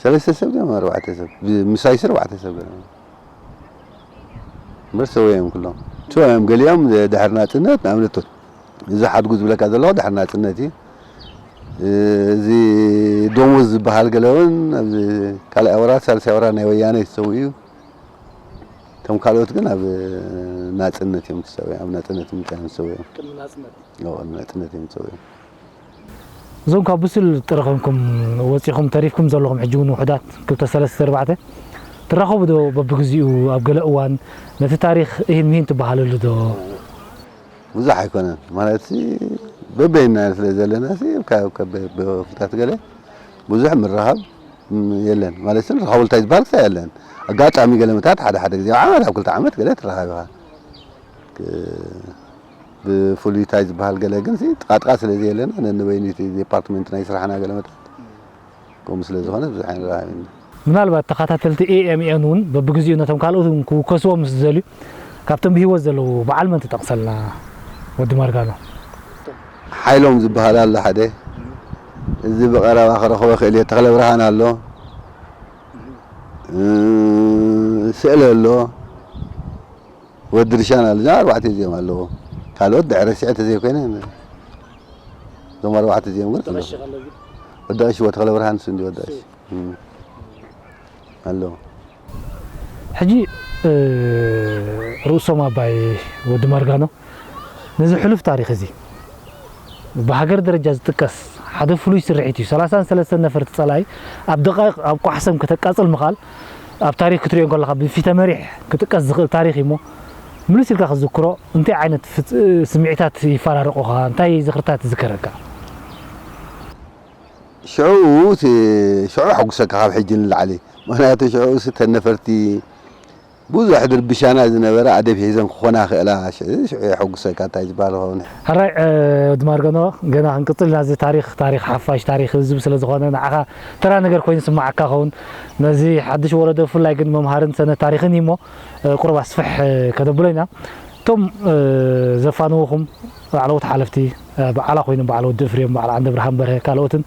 ሰለስተ ሰብ ድዮም ኣርባዕተ ሰብ? ብ-፣ ምሳይሲ ኣርባዕተ ሰብ ገለ። እምበር ሰዊኦም እዮም ኩሎም። ሰዊኦም እዮም። ገሊኦም ድሕሪ ናጽነት፣ ንኣብነት፣ እዚ ሓድጉ ዝብለካ ዘለኹ ድሕሪ ናጽነት እዩ። እዚ ደሞዝ ዝበሃል ገለ እውን ኣብዚ ካልኣይ ወራር፣ ሳልሳይ ወራር ናይ ወያነ ዝተሰውኡ እዩ። እቶም ካልኦት ግን ኣብ ናጽነት እዮም ዝተሰውኡ፣ ኣብ ናጽነት ምንታይ እዮም ዝተሰውኡ እዮም። ቅድሚ ናጽነት? ኣዎ፣ ቅድሚ ናጽነት እዮም ዝተሰውኡ እዮም። እዞም ካብ ብሱል ጥረ ኮንኩም ወጺኹም ተሪፍኩም ዘለኹም ሕጂ እውን ውሑዳት ክልተ ሰለስተ ኣርባዕተ ትራኸቡ ዶ በብግዚኡ ኣብ ገለ እዋን ነቲ ታሪኽ እሂን ምሂን ትበሃለሉ ዶ? ብዙሕ ኣይኮነን። ማለትሲ በበይንና ስለ ዘለና ሲ ካብ፣ ካብ በ-፣ በፍታት ገለ ብዙሕ ምርኻብ፣ ም፣ የለን። ማለትሲ ንራኸበሉ እንታይ ዝበሃል ክሳብ የለን። ኣጋጣሚ ገለ መታት ሓደ ሓደ ግዜ ኣብ ዓመት ኣብ ክልተ ዓመት ገለ ትራኸብ ኢኻ። ክ-፣ ብፍሉይ እንታይ ዝበሃል ገለ ግን ሲ ጥቓጥቓ ስለ ዘየለና ነንበይኑ እቲ ዲፓርትመንት ናይ ስራሕና ገለ መታት ከምኡ ስለ ዝኾነ ብዙሕ ኣይንራኸብን። ምናልባት ተኸታተልቲ ኤ ኤም ኤን እውን በብግዚኡ ነቶም ካልኦት እውን ክውከስዎም ምስ ዝደልዩ ካብቶም ብህይወት ዘለዉ በዓል መን ትጠቕሰልና ወዲ ማርጋኖ? ሓይሎም ዝበሃል ኣሎ ሓደ። እዚ ብቐረባ ክረኽቦ ክእል እየ። ተኽለ ብርሃን ኣሎ። እ፣ ስእለ ኣሎ። ወዲ ርሻን ኣሎ። እዞም ኣርባዕተ እዚኦም ኣለዎ። ካልኦት ድሕሪ ረሲዐ ተዘይኮይነ እዞም ኣርባዕተ እዚኦም ግን ኣለዉ። ወዲ ቀሺ ወተኽለ ብርሃን እሱ እንዲ ወዲ ቀሺ። እም። ኣለዉ። ሕጂ፣ እ፣ ርእሶም ኣባይ ወዲ ማርጋኖ ነዚ ሕሉፍ ታሪኽ እዚ ብሃገር ደረጃ ዝጥቀስ ሓደ ፍሉይ ስርሒት እዩ። ሰላሳን ሰለስተን ነፈርቲ ጸላኢ ኣብ ደቃይቕ ኣብ ቋሕሰም ከተቃጽል ምኻል ኣብ ታሪኽ ክትሪኦ እንከለኻ ብፊተ መሪሕ ክጥቀስ ዝኽእል ታሪኽ እዩ እሞ፣ ምልስ ኢልካ ክትዝክሮ እንታይ ዓይነት ፍጽ-፣ ስምዒታት ይፈራረቑኻ? እንታይ ዝኽርታት ይዝከረካ? ሽዑ እቲ፣ ሽዑ ኣሐጉሰካ ካብ ሕጂ ንላዕሊ። ምኽንያቱ ሽዑ እተን ነፈርቲ ብዙሕ ድርብሻና ዝነበረ ኣደብ ሒዘን ክኾና ክእላ፣ ሽዑ፣ ሽዑ የሐጉሰካ እንታይ ዝበሃል ይኸውን። ሕራይ፣ እ፣ ወዲ ማርገኖ፣ ገና ክንቅጽል ኢና። እዚ ታሪኽ፣ ታሪኽ ሓፋሽ፣ ታሪኽ ህዝቢ ስለ ዝኾነ ንዓኻ ተራ ነገር ኮይኑ ዝስምዓካ ይኸውን። ነዚ ሓድሽ ወለዶ ብፍላይ ግን መምሃርን ሰነድ ታሪኽን እዩ እሞ፣ እ፣ ቁሩብ ኣስፍሕ፣ እ፣ ከነብሎ ኢና። እቶም፣ እ፣ ዘፋንውኹም ላዕለዎት ሓለፍቲ፣ እ፣ በዓላ ኮይኖም በዓል ወዲ እፍሬም፣ በዓል ዓንደ ብርሃን በርሀ፣ ካልኦትን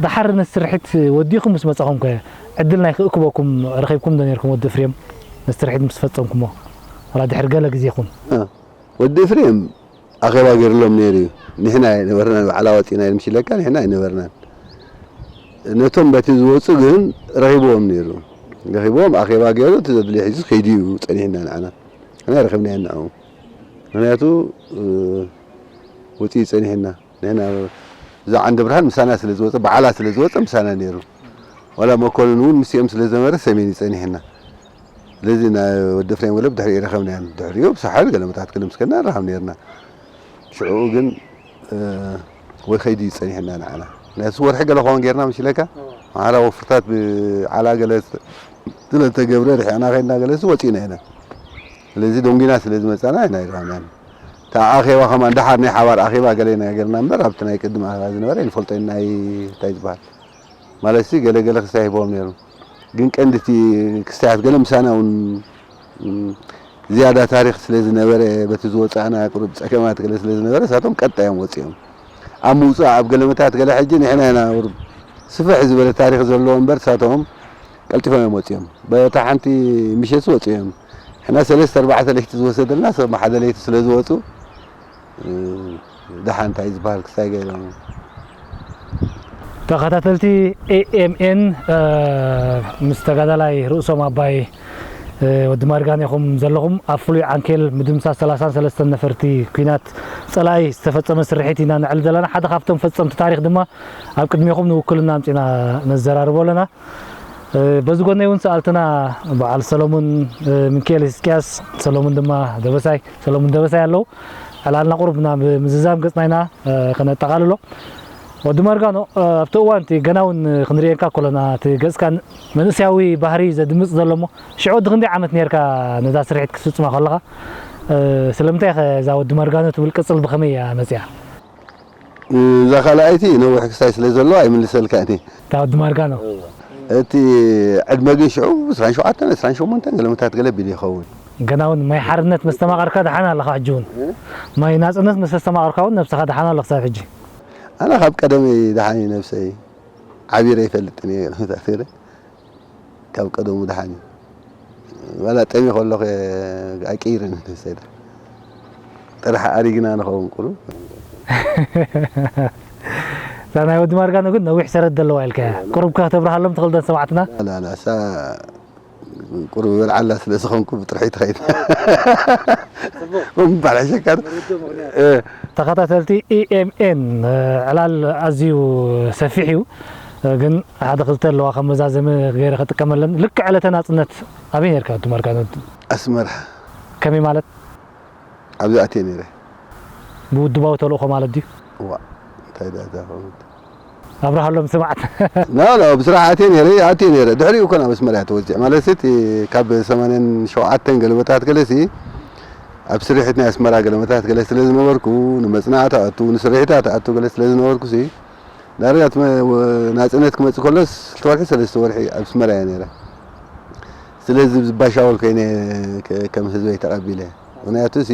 ደሓር ነቲ ስርሒት ወዲኹም ምስ መጻኹም ከ ዕድል ናይ ክእክበኩም ረኺብኩም ዶ ነይርኩም? ወዲ እፍሬም ነቲ ስርሒት ምስ ፈጸምኩሞ ዋላ ድሕሪ ገለ ግዜ ይኹን። እ፣ ወዲ እፍሬም ኣኼባ ገይርሎም ነይሩ እዩ። ንሕና ኣይነበርናን፣ ባዕላ ወጺና ኢሎም ሽለካ ንሕና ኣይነበርናን። ነቶም በቲ ዝወጹ ግን ረኺብዎም ነይሩ። ረኺቦም ኣኼባ ገይሩ እቲ ዘድልዮ ሒዙ ከይዱ እዩ ጸኒሕና ንዓና። ንሕና ኣይረኸብናዮን ንዕኡ። ምኽንያቱ፣ እ፣ ወጺኡ ጸኒሕና። ንሕና እዛ ዓንደ ብርሃን ምሳና ስለ ዝወጸ፣ በዓላ ስለ ዝወጸ ምሳና ነይሩ። ዋላ መኮንን እውን ምስኦም ስለ ዝነበረ ሰሜን እዩ ጸኒሕና። ስለዚ ና-፣ ወዲ ኤፍሬም ወለ ብድሕሪኡ ረኸብናዮ። ድሕሪኡ ብሳሕል ገለመታት ክልምስከና ንረኸብ ነይርና። ሽዑኡ ግን፣ እ፣ ወይ ከይዱ እዩ ጸኒሕና ንዓና። ናይ ሱስ ወርሒ ገለ ክኸውን ጌርና መሲለካ? ማሕበራዊ ወፍርታት ብዓላ ገለ ስለ ዝተገብረ ርሒቕና ከይድና ገለሲ ወጺእና ኢና። ስለዚ ደንጒና ስለ ዝመጻና ኢና ኣይረኸብናን። እታ ኣኼባ ከማን ደሓር ናይ ሓባር ኣኼባ ገለ ኢና ጌርና እምበር ኣብቲ ናይ ቅድም ኣኼባ ዝነበረ ኣይንፈልጦ ኢና ናይ እንታይ ዝበሃል። ማለትሲ ገለ ገለ ክስታይ ሂቦም ነይሩ። ግን ቀንዲ እቲ ክስታያት ገለ ምሳና እውን፣ እም፣ ዝያዳ ታሪኽ ስለ ዝነበረ በቲ ዝወጻእና ቁሩብ ጸገማት ገለ ስለ ዝነበረ ንሳቶም ቀጥታ እዮም ወጺኦም። ኣብ ምውጻእ ኣብ ገለመታት ገለ ሕጂ ንሕና ኢና ቁሩብ ስፍሕ ዝበለ ታሪኽ ዘለዎ እምበር ንሳቶም ቀልጢፎም እዮም ወጺኦም። በታ ሓንቲ ምሸት ወጺኦም። ንሕና ሰለስተ ኣርባዕተ ለይቲ ዝወሰደልና ሰብ ሓደ ለይቲ ስለ ዝወጹ፣ እ፣ ደሓን እንታይ ዝበሃል ክስታይ ገይሮም። ተኸታተልቲ ኤ ኤም ኤን፣ እ፣ ምስ ተጋዳላይ ርእሶም ኣባይ፣ እ፣ ወዲ ማርጋን ኢኹም ዘለኹም። ኣብ ፍሉይ ዓንኬል ምድምሳስ ሰላሳን ሰለስተን ነፈርቲ ኲናት ጸላኢ ዝተፈጸመ ስርሒት ኢና ነዕልል ዘለና። ሓደ ካብቶም ፈጸምቲ ታሪኽ ድማ ኣብ ቅድሜኹም ንውክልና ኣምጺእና ነዘራርቦ ኣለና። እ፣ በዚ ጎነይ እውን ሰኣልትና በዓል ሰሎሙን፣ እ፣ ሚካኤል ህዝቅያስ፣ ሰሎሙን ድማ ደበሳይ፣ ሰሎሙን ደበሳይ ኣለዉ። ዕላልና ቁሩብ ናብ ምዝዛም ገጽና ኢና፣ እ፣ ከነጠቓልሎ። ወዲ ማርጋኖ፣ እ፣ ኣብቲ እዋን እቲ ገና እውን ክንርእየካ ከሎና፣ እቲ ገጽካ መንእሰያዊ ባህሪ ዘድምጽ ዘሎ እሞ፣ ሽዑ ወዲ ክንደይ ዓመት ኔርካ ነዛ ስርሒት ክትፍጽማ ከለኻ? እ፣ ስለምንታይ ኸ እዛ ወዲ ማርጋኖ ትብል ቅጽል ብኸመይ እያ መጺኣ? እዛ ካልኣይቲ ነዊሕ ክስታይ ስለ ዘሎ ኣይምልሰልካን እየ። እታ ወዲ ማርጋኖ። እቲ ዕድመ ግን ሽዑ ዕስራን ሸውዓተን፣ ዕስራን ሸሞንተን ገለመታት ገለ ቢሉ ይኸውን። ገና እውን ማይ ሓርነት መስተማቐርካ ደሓን ኣለኻ ሕጂ እውን። እ? ማይ ናጽነት መስተማቐርካ እውን ነብስኻ ደሓን ኣሎ ክሳብ ሕጂ። ኣነ ካብ ቀደመይ ደሓን እዩ ነብሰይ። ዓቢረ ኣይፈልጥን እየ ገለመታት ገለ። ካብ ቀደሙ ደሓን እዩ። ዋላ ጠምየ ከለኹ እየ ኣቀይረኒ ነብሰይ። ጥራሕ ኣሪግና ንኸውን ቁሩብ። እዛ ናይ ወዲ ማርጋኖ ግን ነዊሕ ሰረት ዘለዋ ኢልካያ። ቁሩብ ከ ከተብርሃሎም ትኽእል ዶ ንሰማዕትና? ላ፣ ላ፣ እሳ ቁሩብ በልዓላ ስለ ዝኾንኩ ብጥርሒ ትኸይድ። ጽቡቕ። ምባል ሕሸካ ዶ? ርዱእ ምኽንያት። እ። ተኸታተልቲ ኢ ኤም ኤን፣ እ፣ ዕላል ኣዝዩ ሰፊሕ እዩ። እ፣ ግን ሓደ ክልተ ኣለዋ ከም መዛዘሚ ገይረ ክጥቀመለን። ልክዕ ዕለተ ናጽነት ኣበይ ነርካ ወዲ ማርጋኖ? ኣስመራ። ከመይ ማለት? ኣብዚ ኣትየ ነይረ። ብውድባዊ ተልእኾ ማለት ድዩ? እዋ፣ እንታይ ደኣ እዛ ኾነት? ኣብርሃሎም ስማዕት። ና፣ ና፣ ብስራሕ ኣትየ ነይረ፣ ኣትየ ነይረ። ድሕሪኡ እኮ ናብ ኣስመራ እየ ተወዚዐ። ማለት እቲ ካብ ሰማንያን ሸውዓተን ገለመታት ገለሲ ኣብ ስርሒት ናይ ኣስመራ ገለመታት ገለ ስለ ዝነበርኩ፣ ንመጽናዕቲ ኣቱ፣ ንስርሒታት ኣቱ ገለ ስለ ዝነበርኩ ሲ፣ ዳርጋ እቲ መ-፣ ወ-፣ ናጽነት ክመጽእ ከሎስ ክልተ ወርሒ፣ ሰለስተ ወርሒ ኣብ ኣስመራ እየ ነይረ። ስለዚ ብዝባሻወል ኮይነ ከ-፣ ከም ህዝበይ ተቐቢለ። ምኽንያቱ ሲ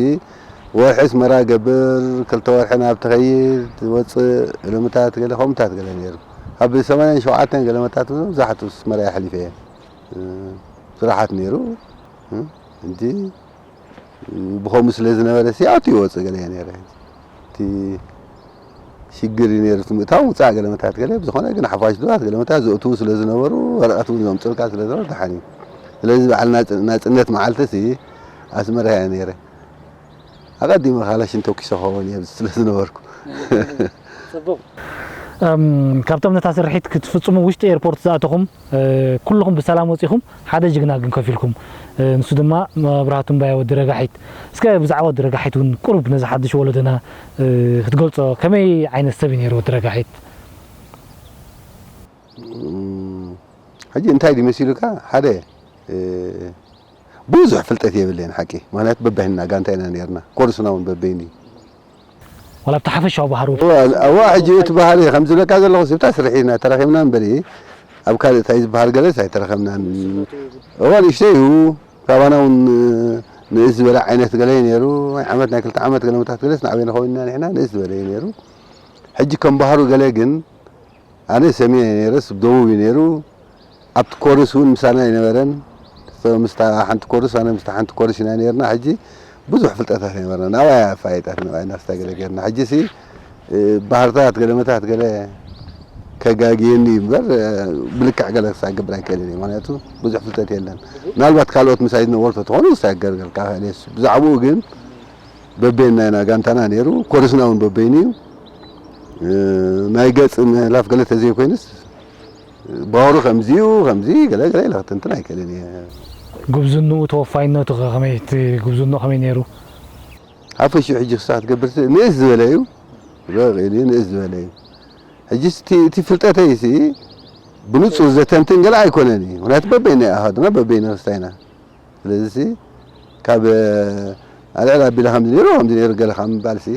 ወርሒ ኣስመራ ገብር፣ ክልተ ወርሒ ናብ ትኸይድ፣ ትወጽእ፣ ገለመታት ገለ ከምኡታት ገለ ነይሩ። ኣብ ሰማንያን ሸውዓተን ገለመታት እውን መብዛሕትኡ ኣስመራ እየ ኣሕሊፈ እየ። እ፣ ስራሓት ነይሩ። እ፣ እንጂ ብኸምኡ ስለ ዝነበረ ሲ ኣቱ ይወጽእ ገለ እየ ነይረ። እቲ ሽግር እዩ ነይሩ፣ እቲ ምእታው ምውጻእ ገለመታት ገለ። ብዝኾነ ግን ሓፋሽ ድባት ገለመታት ዘእትዉ ስለ ዝነበሩ፣ ወረቐት እውን ዘምጽኡልካ ስለ ዝነበሩ ደሓን እዩ። ስለዚ በዓል ናጽ-፣ ናጽነት መዓልቲ ሲ ኣስመራ እየ ነይረ። ኣቐዲመ ካላሽን ተኲሰ ክኸውን እየ ስለ ዝነበርኩ። ጽቡቕ። እም፣ ካብቶም ነታ ስርሒት ክትፍጽሙ ውሽጢ ኤርፖርት ዝኣተኹም፣ እ፣ ኩልኹም ብሰላም ወጺኹም፣ ሓደ ጅግና ግን ከፊልኩም። እ፣ ንሱ ድማ መብራህቱ እምባየ ወዲ ረጋሒት። እስከ ብዛዕባ ወዲ ረጋሒት እውን ቁሩብ ነዚ ሓድሽ ወለዶና፣ እ፣ ክትገልጾ፣ ከመይ ዓይነት ሰብ እዩ ነይሩ ወዲ ረጋሒት? እም፣ ሕጂ እንታይ ድዩ መሲሉካ? ሓደ፣ እ፣ ብዙሕ ፍልጠት የብለይን ሓቂ። ምኽንያቱ በበይንና ጋንታ ኢና ነይርና። ኮርስና እውን በበይኑ እዩ። ዋላ ኣብቲ ሓፈሻዊ ባህሩ። እዋ፣ እዋ፣ ሕጂ እቲ ባህሪ ከም ዝብለካ ዘለኹ፣ ስብታ ስርሒትና ተራኺብና እምበሪ፣ ኣብ ካልእ እንታይ ዝበሃል ገለስ ኣይተረኸብናን። እዋ፣ ንእሽተይ እዩ። ካባና እውን ንእስ ዝበለ ዓይነት ገለ እዩ ነይሩ። ናይ ዓመት፣ ናይ ክልተ ዓመት ገለመታት ገለስ ንዓበይና ኸዊንና ንሕና ንእስ ዝበለ እዩ ነይሩ። ሕጂ ከም ባህሩ ገለ ግን ኣነ ሰሜን እየ ነይረስ ደቡብ እዩ ነይሩ። ኣብቲ ኮርስ እውን ምሳና ኣይነበረን። ምስታ ሓንቲ ኮርስ፣ ኣነ ምስታ ሓንቲ ኮርስ ኢና ነይርና። ሕጂ ብዙሕ ፍልጠታት ኣይነበረና። ናብኣ እያ ኣፋየጣት፣ ናብኣ ኢና ክስታይ ገለ ገይርና። ሕጂ ሲ፣ እ፣ ባህርታት፣ ገለመታት፣ ገለ ከጋግየኒ እምበር፣ እ፣ ብልክዕ ገለ ክሳብ ክገብር ኣይክእልን እየ። ምኽንያቱ ብዙሕ ፍልጠት የለን። ምናልባት ካልኦት ምሳይ ዝነበሩ ተትኾኑ ክሳብ ክገርገልካ ክእል እየ። ብዛዕባኡ ግን በበይናይ ኢና ጋንታና ነይሩ። ኮርስና እውን በበይኑ እዩ። እ፣ ናይ ገጽ ምህላፍ ገለ ተዘይኮይኑስ፣ ባውሩ ከምዚ እዩ፣ ከምዚ ገለ ገለ ኢለ ክትንትን ኣይክእልን እየ። ጉብዝንኡ፣ ተወፋይነቱ ከ ከመይ፣ እቲ ጉብዝንኡ ከመይ ነይሩ? ሓፈሽኡ ሕጂ ክሳብ ትገብር ንእስ ዝበለ እዩ። በቂሉ እዩ፣ ንእስ ዝበለ እዩ። ሕጂ እቲ፣ እቲ ፍልጠተይሲ ብንጹር ዘተንትን ገለ ኣይኮነን እዩ። ምኽንያቱ በበይናይ ኣሃዱና፣ በበይናይ ክስታይና። ስለዚሲ ካብ ኣልዕል ኣቢለ ከምዚ ነይሩ፣ ከምዚ ነይሩ ገለ ካብ ምባልሲ፣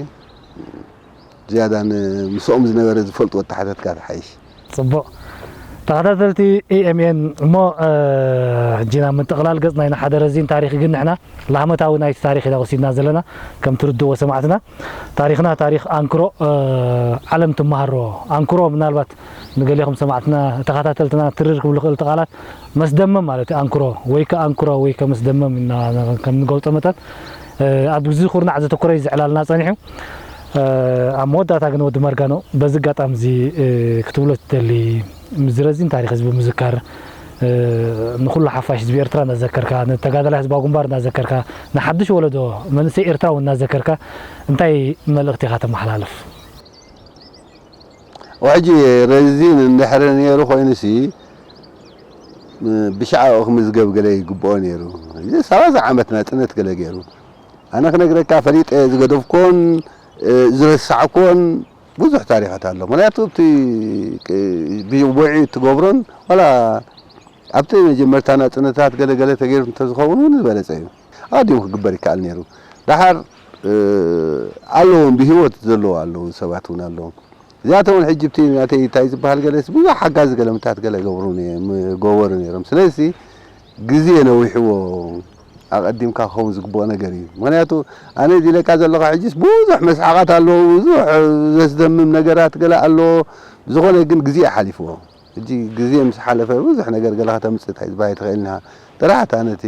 ዝያዳ ን-፣ ምስኦም ዝነበረ ዝፈልጡ ኣተሓተትካ ትሓይሽ። ጽቡቕ። ተኸታተልቲ ኤ ኤም ኤን፣ እሞ፣ እ፣ ሕጂ ናብ ምጥቕላል ገጽና ኢና። ሓደ ረዚን ታሪኽ ግን ንሕና ላህመታዊ ናይቲ ታሪኽ ኢና ወሲድና ዘለና። ከም ትርድእዎ ሰማዕትና፣ ታሪኽና ታሪኽ ኣንክሮ፣ እ፣ ዓለም ትመሃሮ። ኣንክሮ ምናልባት ንገሌኹም ሰማዕትና፣ ተኸታተልትና ትርር ክብሉ ክእል ቃላት መስደመም ማለት እዩ። ኣንክሮ ወይ ከ ኣንክሮ ወይ ከ መስደመም ኢና ከም ንገልጾ መጠን፣ እ፣ ኣብዚ ኩርናዕ ዘተኮረ እዩ ዝዕላልና ጸኒሑ። እ፣ ኣብ መወዳእታ ግን ወዲ መርጋኖ በዚ ኣጋጣሚ እዚ፣ እ፣ ክትብሎ ትደሊ፣ ምስዚ ረዚን ታሪኽ ህዝቢ ምዝካር፣ እ፣ ንኹሉ ሓፋሽ ህዝቢ ኤርትራ እናዘከርካ፣ ንተጋዳላይ ህዝባዊ ግንባር እናዘከርካ፣ ንሓድሽ ወለዶ መንእሰይ ኤርትራ እውን እናዘከርካ እንታይ መልእኽቲ ኢኻ ተመሓላልፍ? ሕጂ ረዚን እንድሕሪ ነይሩ ኮይኑሲ፣ ብሻዕኡ ክምዝገብ ገለ ይግብኦ ነይሩ። እዚ ሰላሳ ዓመት ናጽነት ገለ ገይሩ። ኣነ ክነግረካ ፈሊጠ ዝገደፍኮን፣ እ፣ ዝረሳዕኮን ብዙሕ ታሪኻት ኣሎ። ምኽንያቱ እቲ ቅ-፣ ብውዒ እትገብሮን ዋላ ኣብቲ መጀመርታ ናጽነታት ገለ ገለ ተገይሩ እንተዝኸውን እውን ዝበለጸ እዩ። ኣቐዲሙ ክግበር ይከኣል ነይሩ። ደሓር፣ እ፣ ኣለዎም፣ ብህይወት ዘለዉ ኣለዉ፣ ሰባት እውን ኣለዉ። እዚኣቶም እውን ሕጂ እቲ ናተይ እንታይ ዝበሃል ገለስ ብዙሕ ሓጋዚ ገለምታት ገለ ገብሩ ነ-፣ ም-፣ ገበሩ ነይሮም። ስለዚ ግዜ ነዊሕዎ ኣቐዲምካ ክኸውን ዝግብኦ ነገር እዩ። ምኽንያቱ ኣነ እዚ ኢለካ ዘለኹ ሕጂስ ብዙሕ መስሓቓት ኣለዎ፣ ብዙሕ ዘስደምም ነገራት ገለ ኣለዎ። ዝኾነ ግን ግዜ ሓሊፍዎ። ሕጂ ግዜ ምስ ሓለፈ ብዙሕ ነገር ገለ ከተምጽእ እንታይ ዝበሃል ትኽእል ኢኻ። ጥራሕ እታ ነቲ፣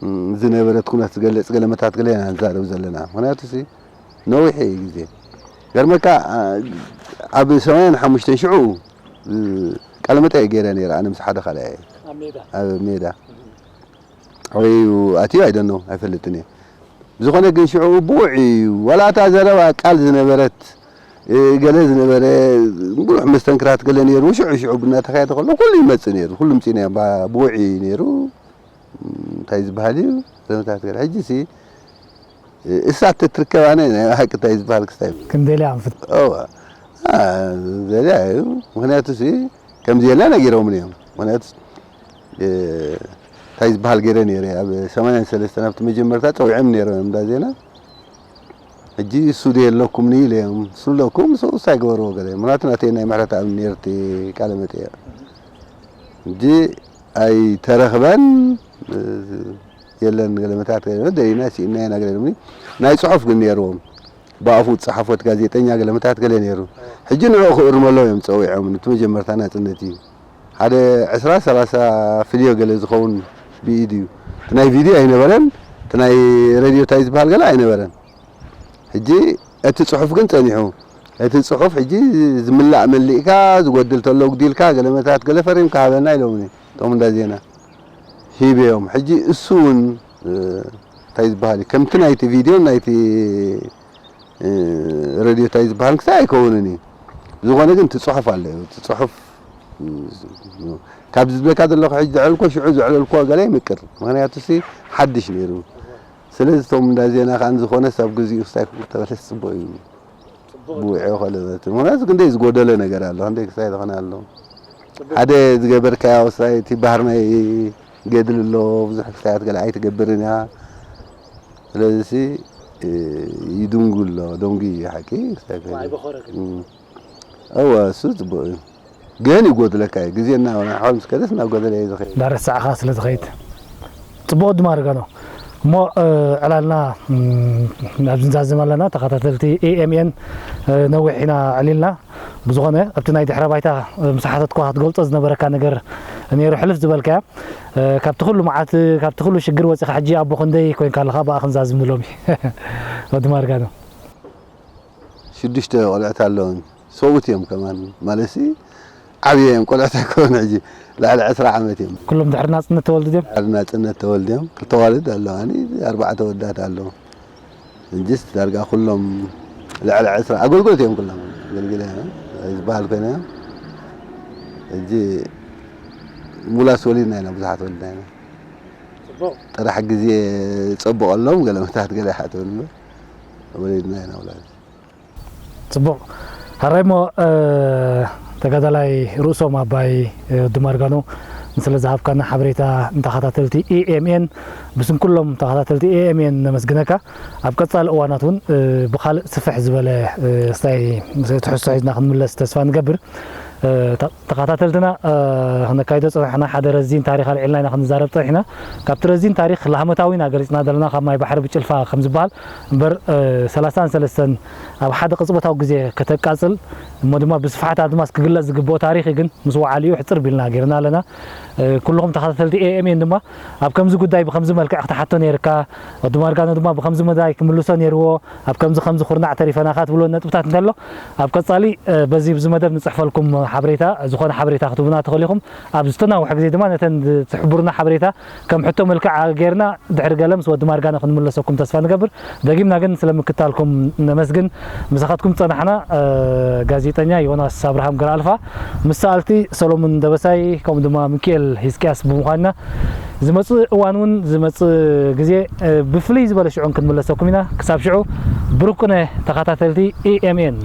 እም፣ ዝነበረት ኩነት ዝገልጽ ገለመታት ገለ ኢና ንዛረብ ዘለና። ምኽንያቱ ሲ ነዊሕ እዩ ግዜ። ገርመካ፣ ኣ-፣ ኣብ ሰማንያን ሓሙሽተን ሽዑ፣ እ፣ ቃለ መጠይቅ ገይረ ነይረ ኣነ ምስ ሓደ ካልኣየ ኣብ ሜዳ። ኣብ ሜዳ። ኣበይ ኣትዩ ኣይደኖ ኣይፈልጥን እየ። ብዝኾነ ግን ሽዑ ብውዒ እዩ። ዋላ እታ ዘረባ ቃል ዝነበረት፣ እ፣ ገለ ዝነበረ ብዙሕ መስተንክራት ገለ ነይሩ። ሽዑ ሽዑ ብናተኻየደ ከሎ ኩሉ ይመጽእ ነይሩ። ኩሉ ምጺእና ባ-፣ ብውዒ ነይሩ። እንታይ ዝበሃል እዩ? ዘመታት ገለ። ሕጂ ሲ እሳት ተትርከብ ኣነ ናይ ሓቂ እንታይ ዝበሃል ክስታይ። ክንደልያ ኣንፍት። እዋ። አ፣ ዘልያ እዩ። ምኽንያቱ ሲ ከም ዘየላ ነጊሮምኒ እዮም። ምኽንያቱ፣ እ፣ እንታይ ዝበሃል ገይረ ነይረ ኣብ ሰማንያን ሰለስተን ኣብቲ መጀመርታ ጸዊዖም ነይሮም እዮም እንዳ ዜና። ሕጂ እሱ ዶ የለኩምኒ ኢለ እዮም። እሱ ኣለኩም፣ እሱ እንታይ ገበርዎ ገለ። ምኽንያቱ ናተይ ናይ ምሕረት ኣብ ነርት ቃለ መጠይቕ። ሕጂ ኣይተረኽበን፣ እ፣ የለን ገለመታት ገለ ደሊና ስኢና ኢና ገለ ኢሎምኒ። ናይ ጽሑፍ ግን ነይርዎም። ብኣፉ ዝጸሓፎት ጋዜጠኛ ገለመታት ገለ ነይሩ። ሕጂ ንዕኡ ክእርመሎም እዮም ጸዊዖም። እቲ መጀመርታ ናጽነት እዩ። ሓደ ዕስራ ሰላሳ ፍልዮ ገለ ዝኸውን ብኢድ እዩ። እቲ ናይ ቪድዮ ኣይነበረን፣ እቲ ናይ ሬድዮ ታይ ዝበሃል ገለ ኣይነበረን። ሕጂ እቲ ጽሑፍ ግን ጸኒሑ። እቲ ጽሑፍ ሕጂ ዝምላእ መሊእካ፣ ዝጎድል ተሎ ኣጉዲልካ፣ ገለመታት ገለ ፈሪምካ ሃበና ኢሎምኒ። እቶም እንዳ ዜና ሂበዮም። ሕጂ እሱ እውን፣ እ፣ እንታይ ዝበሃል እዩ? ከምቲ ናይቲ ቪድዮን ናይቲ፣ እ፣ ሬድዮ እንታይ ዝበሃል ክሳይ ኣይከውንን እዩ። ዝኾነ ግን እቲ ጽሑፍ ኣሎ እዩ። እቲ ጽሑፍ፣ እ፣ ካብዚ ዝብለካ ዘለኹ ሕጂ ዘዕለልኮ ሽዑ ዘዕለልኮ ገለ ይምቅር። ምኽንያቱ ሲ ሓድሽ ነይሩ። ስለዚ እቶም እንዳ ዜና ከኣ ዝኾነ ሰብ ግዚኡ ክሳይ ክቁር ተበለስ ጽቡቕ እዩ። ጽቡቕ። ብውዕዮ ከለበት። ምኽንያቱ ክንደይ ዝጎደለ ነገር ኣሎ፣ ክንደይ ክሳይ ዝኾነ ኣሎ። ጽቡቕ። ሓደ ዝገበርካዮ ክሳይ እቲ ባህር ናይ ገድል ኣሎ፣ ብዙሕ ክሳያት ገለ ኣይትገብርን እያ። ስለዚ ሲ፣ እ፣ ይድንጉ ኣሎ፣ ደንጉ እዩ ሓቂ፣ ክሳይ ከ-፣ ዋይ በኾረ ግን። እም። እወ፣ እሱ ጽቡቕ እዩ። ግን ይጎድለካ እዩ። ግዜ እናበለ ሓውል ምስ ከደስ እናጎደለ እዩ ዝኸይድ። እንዳረሳዕኻ ስለ ዝኸይድ። ጽቡቕ ድማ ርገኖ። እሞ፣ እ፣ ዕላልና፣ እም፣ ኣብዚ ንዛዝም ኣለና። ተኸታተልቲ ኤ ኤም ኤን፣ እ፣ ነዊሕ ኢና ዕሊልና። ብዝኾነ፣ ኣብቲ ናይ ድሕረ ባይታ፣ እ፣ ምስ ሓተትኳ ክትገልጾ ዝነበረካ ነገር ነይሩ ሕልፍ ዝበልካያ። እ፣ ካብቲ ኩሉ መዓት፣ ካብቲ ኩሉ ሽግር ወጺኻ ሕጂ ኣቦ ክንደይ ኮይንካ ኣለኻ? ብኣ ክንዛዝም ንሎሚ። ወዲ ማርጋኖ። ሽዱሽተ ቆልዑት ኣለውን። ሰብኡት እዮም ከማን፣ ማለትሲ ዓብየ እዮም፣ ቆልዑት ኣይኮኑን። ሕጂ ልዕሊ ዕስራ ዓመት እዮም። ኩሎም ድሕሪ ናጽነት ተወልዱ ድዮም? ድሕሪ ናጽነት ተወልድዮም። ክልተ ኣዋልድ ኣለዋኒ፣ ኣርባዕተ ወዳት ኣለዉ። እንጂስ ዳርጋ ኩሎም ልዕሊ ዕስራ ኣገልግሎት እዮም። ኩሎም ኣገልግለ ዝበሃል ኮይነ ሕጂ ሙላስ ወሊድና ኢና፣ ብዙሓት ወሊድና ኢና። ጥራሕ ግዜ ጸብቐሎም፣ ገለ መታት ገለ ይሓተውን እምበር ወሊድና ኢና ውላድ። ጽቡቕ። ሕራይ እሞ ተጋዳላይ ርእሶም ኣባይ፣ ወዲ ማርጋኖ፣ ንስለ ዝሃብካና ሓበሬታ ንተኸታተልቲ ኤኤምኤን፣ ብስም ኩሎም ተኸታተልቲ ኤኤምኤን ነመስግነካ። ኣብ ቀጻሊ እዋናት እውን ብኻልእ ስፍሕ ዝበለ ስታይ ትሕዝቶ ሒዝና ክንምለስ ተስፋ ንገብር። ተኸታተልትና፣ ክነካይዶ ዝጸናሕና ሓደ ረዚን ታሪኽ ኣልዒልና ኢና ክንዛረብ ጸኒሕና። ካብቲ ረዚን ታሪኽ ላህመታዊ ኢና ገሊጽና ዘለና፣ ካብ ማይ ባሕሪ ብጭልፋ ከም ዝበሃል እምበር፣ ሰላሳን ሰለስተን ኣብ ሓደ ቅጽበታዊ ግዜ ከተቃጽል እሞ ድማ ብስፍሓት ኣድማስ ክግለጽ ዝግብኦ ታሪኽ እዩ። ግን ምስ ወዓሊኡ ሕጽር ቢልና ጌርና ኣለና። ኩልኹም ተኸታተልቲ ኤኤምኤን ድማ ኣብ ከምዚ ጉዳይ ብከምዚ መልክዕ ክትሓቶ ነይርካ፣ ወዲ ማርጋኖ ድማ ብከምዚ መዳይ ክምልሶ ነይርዎ፣ ኣብ ከምዚ ከምዚ ኩርናዕ ተሪፈናኻ ትብልዎ ነጥብታት እንተሎ፣ ኣብ ቀጻሊ በዚ ብዚ መደብ ንጽሕፈልኩም ሓበሬታ፣ ዝኾነ ሓበሬታ ክትህቡና ትኽእሉ ኢኹም። ኣብ ዝተናውሐ ግዜ ድማ ነተን ትሕብሩና ሓበሬታ ከም ሕቶ መልክዕ ጌርና ድሕሪ ገለ ምስ ወዲ ማርጋኖ ክንምለሰኩም ተስፋ ንገብር። ደጊምና ግን ስለ ምክታልኩም ነመስግን። ምሳኻትኩም ዝጸናሕና ጋዜጠኛ ዮናስ ኣብርሃም ገረኣልፋ ምስ ሰኣልቲ ሰሎሙን ደበሳይ ከምኡ ድማ ሚኪኤል ሂዝቅያስ ብምዃንና፣ ዝመጽእ እዋን እውን ዝመጽእ ግዜ ብፍልይ ዝበለ ሽዑ ክንምለሰኩም ኢና። ክሳብ ሽዑ ብሩክ ቅነ ተኸታተልቲ ኤኤምኤን።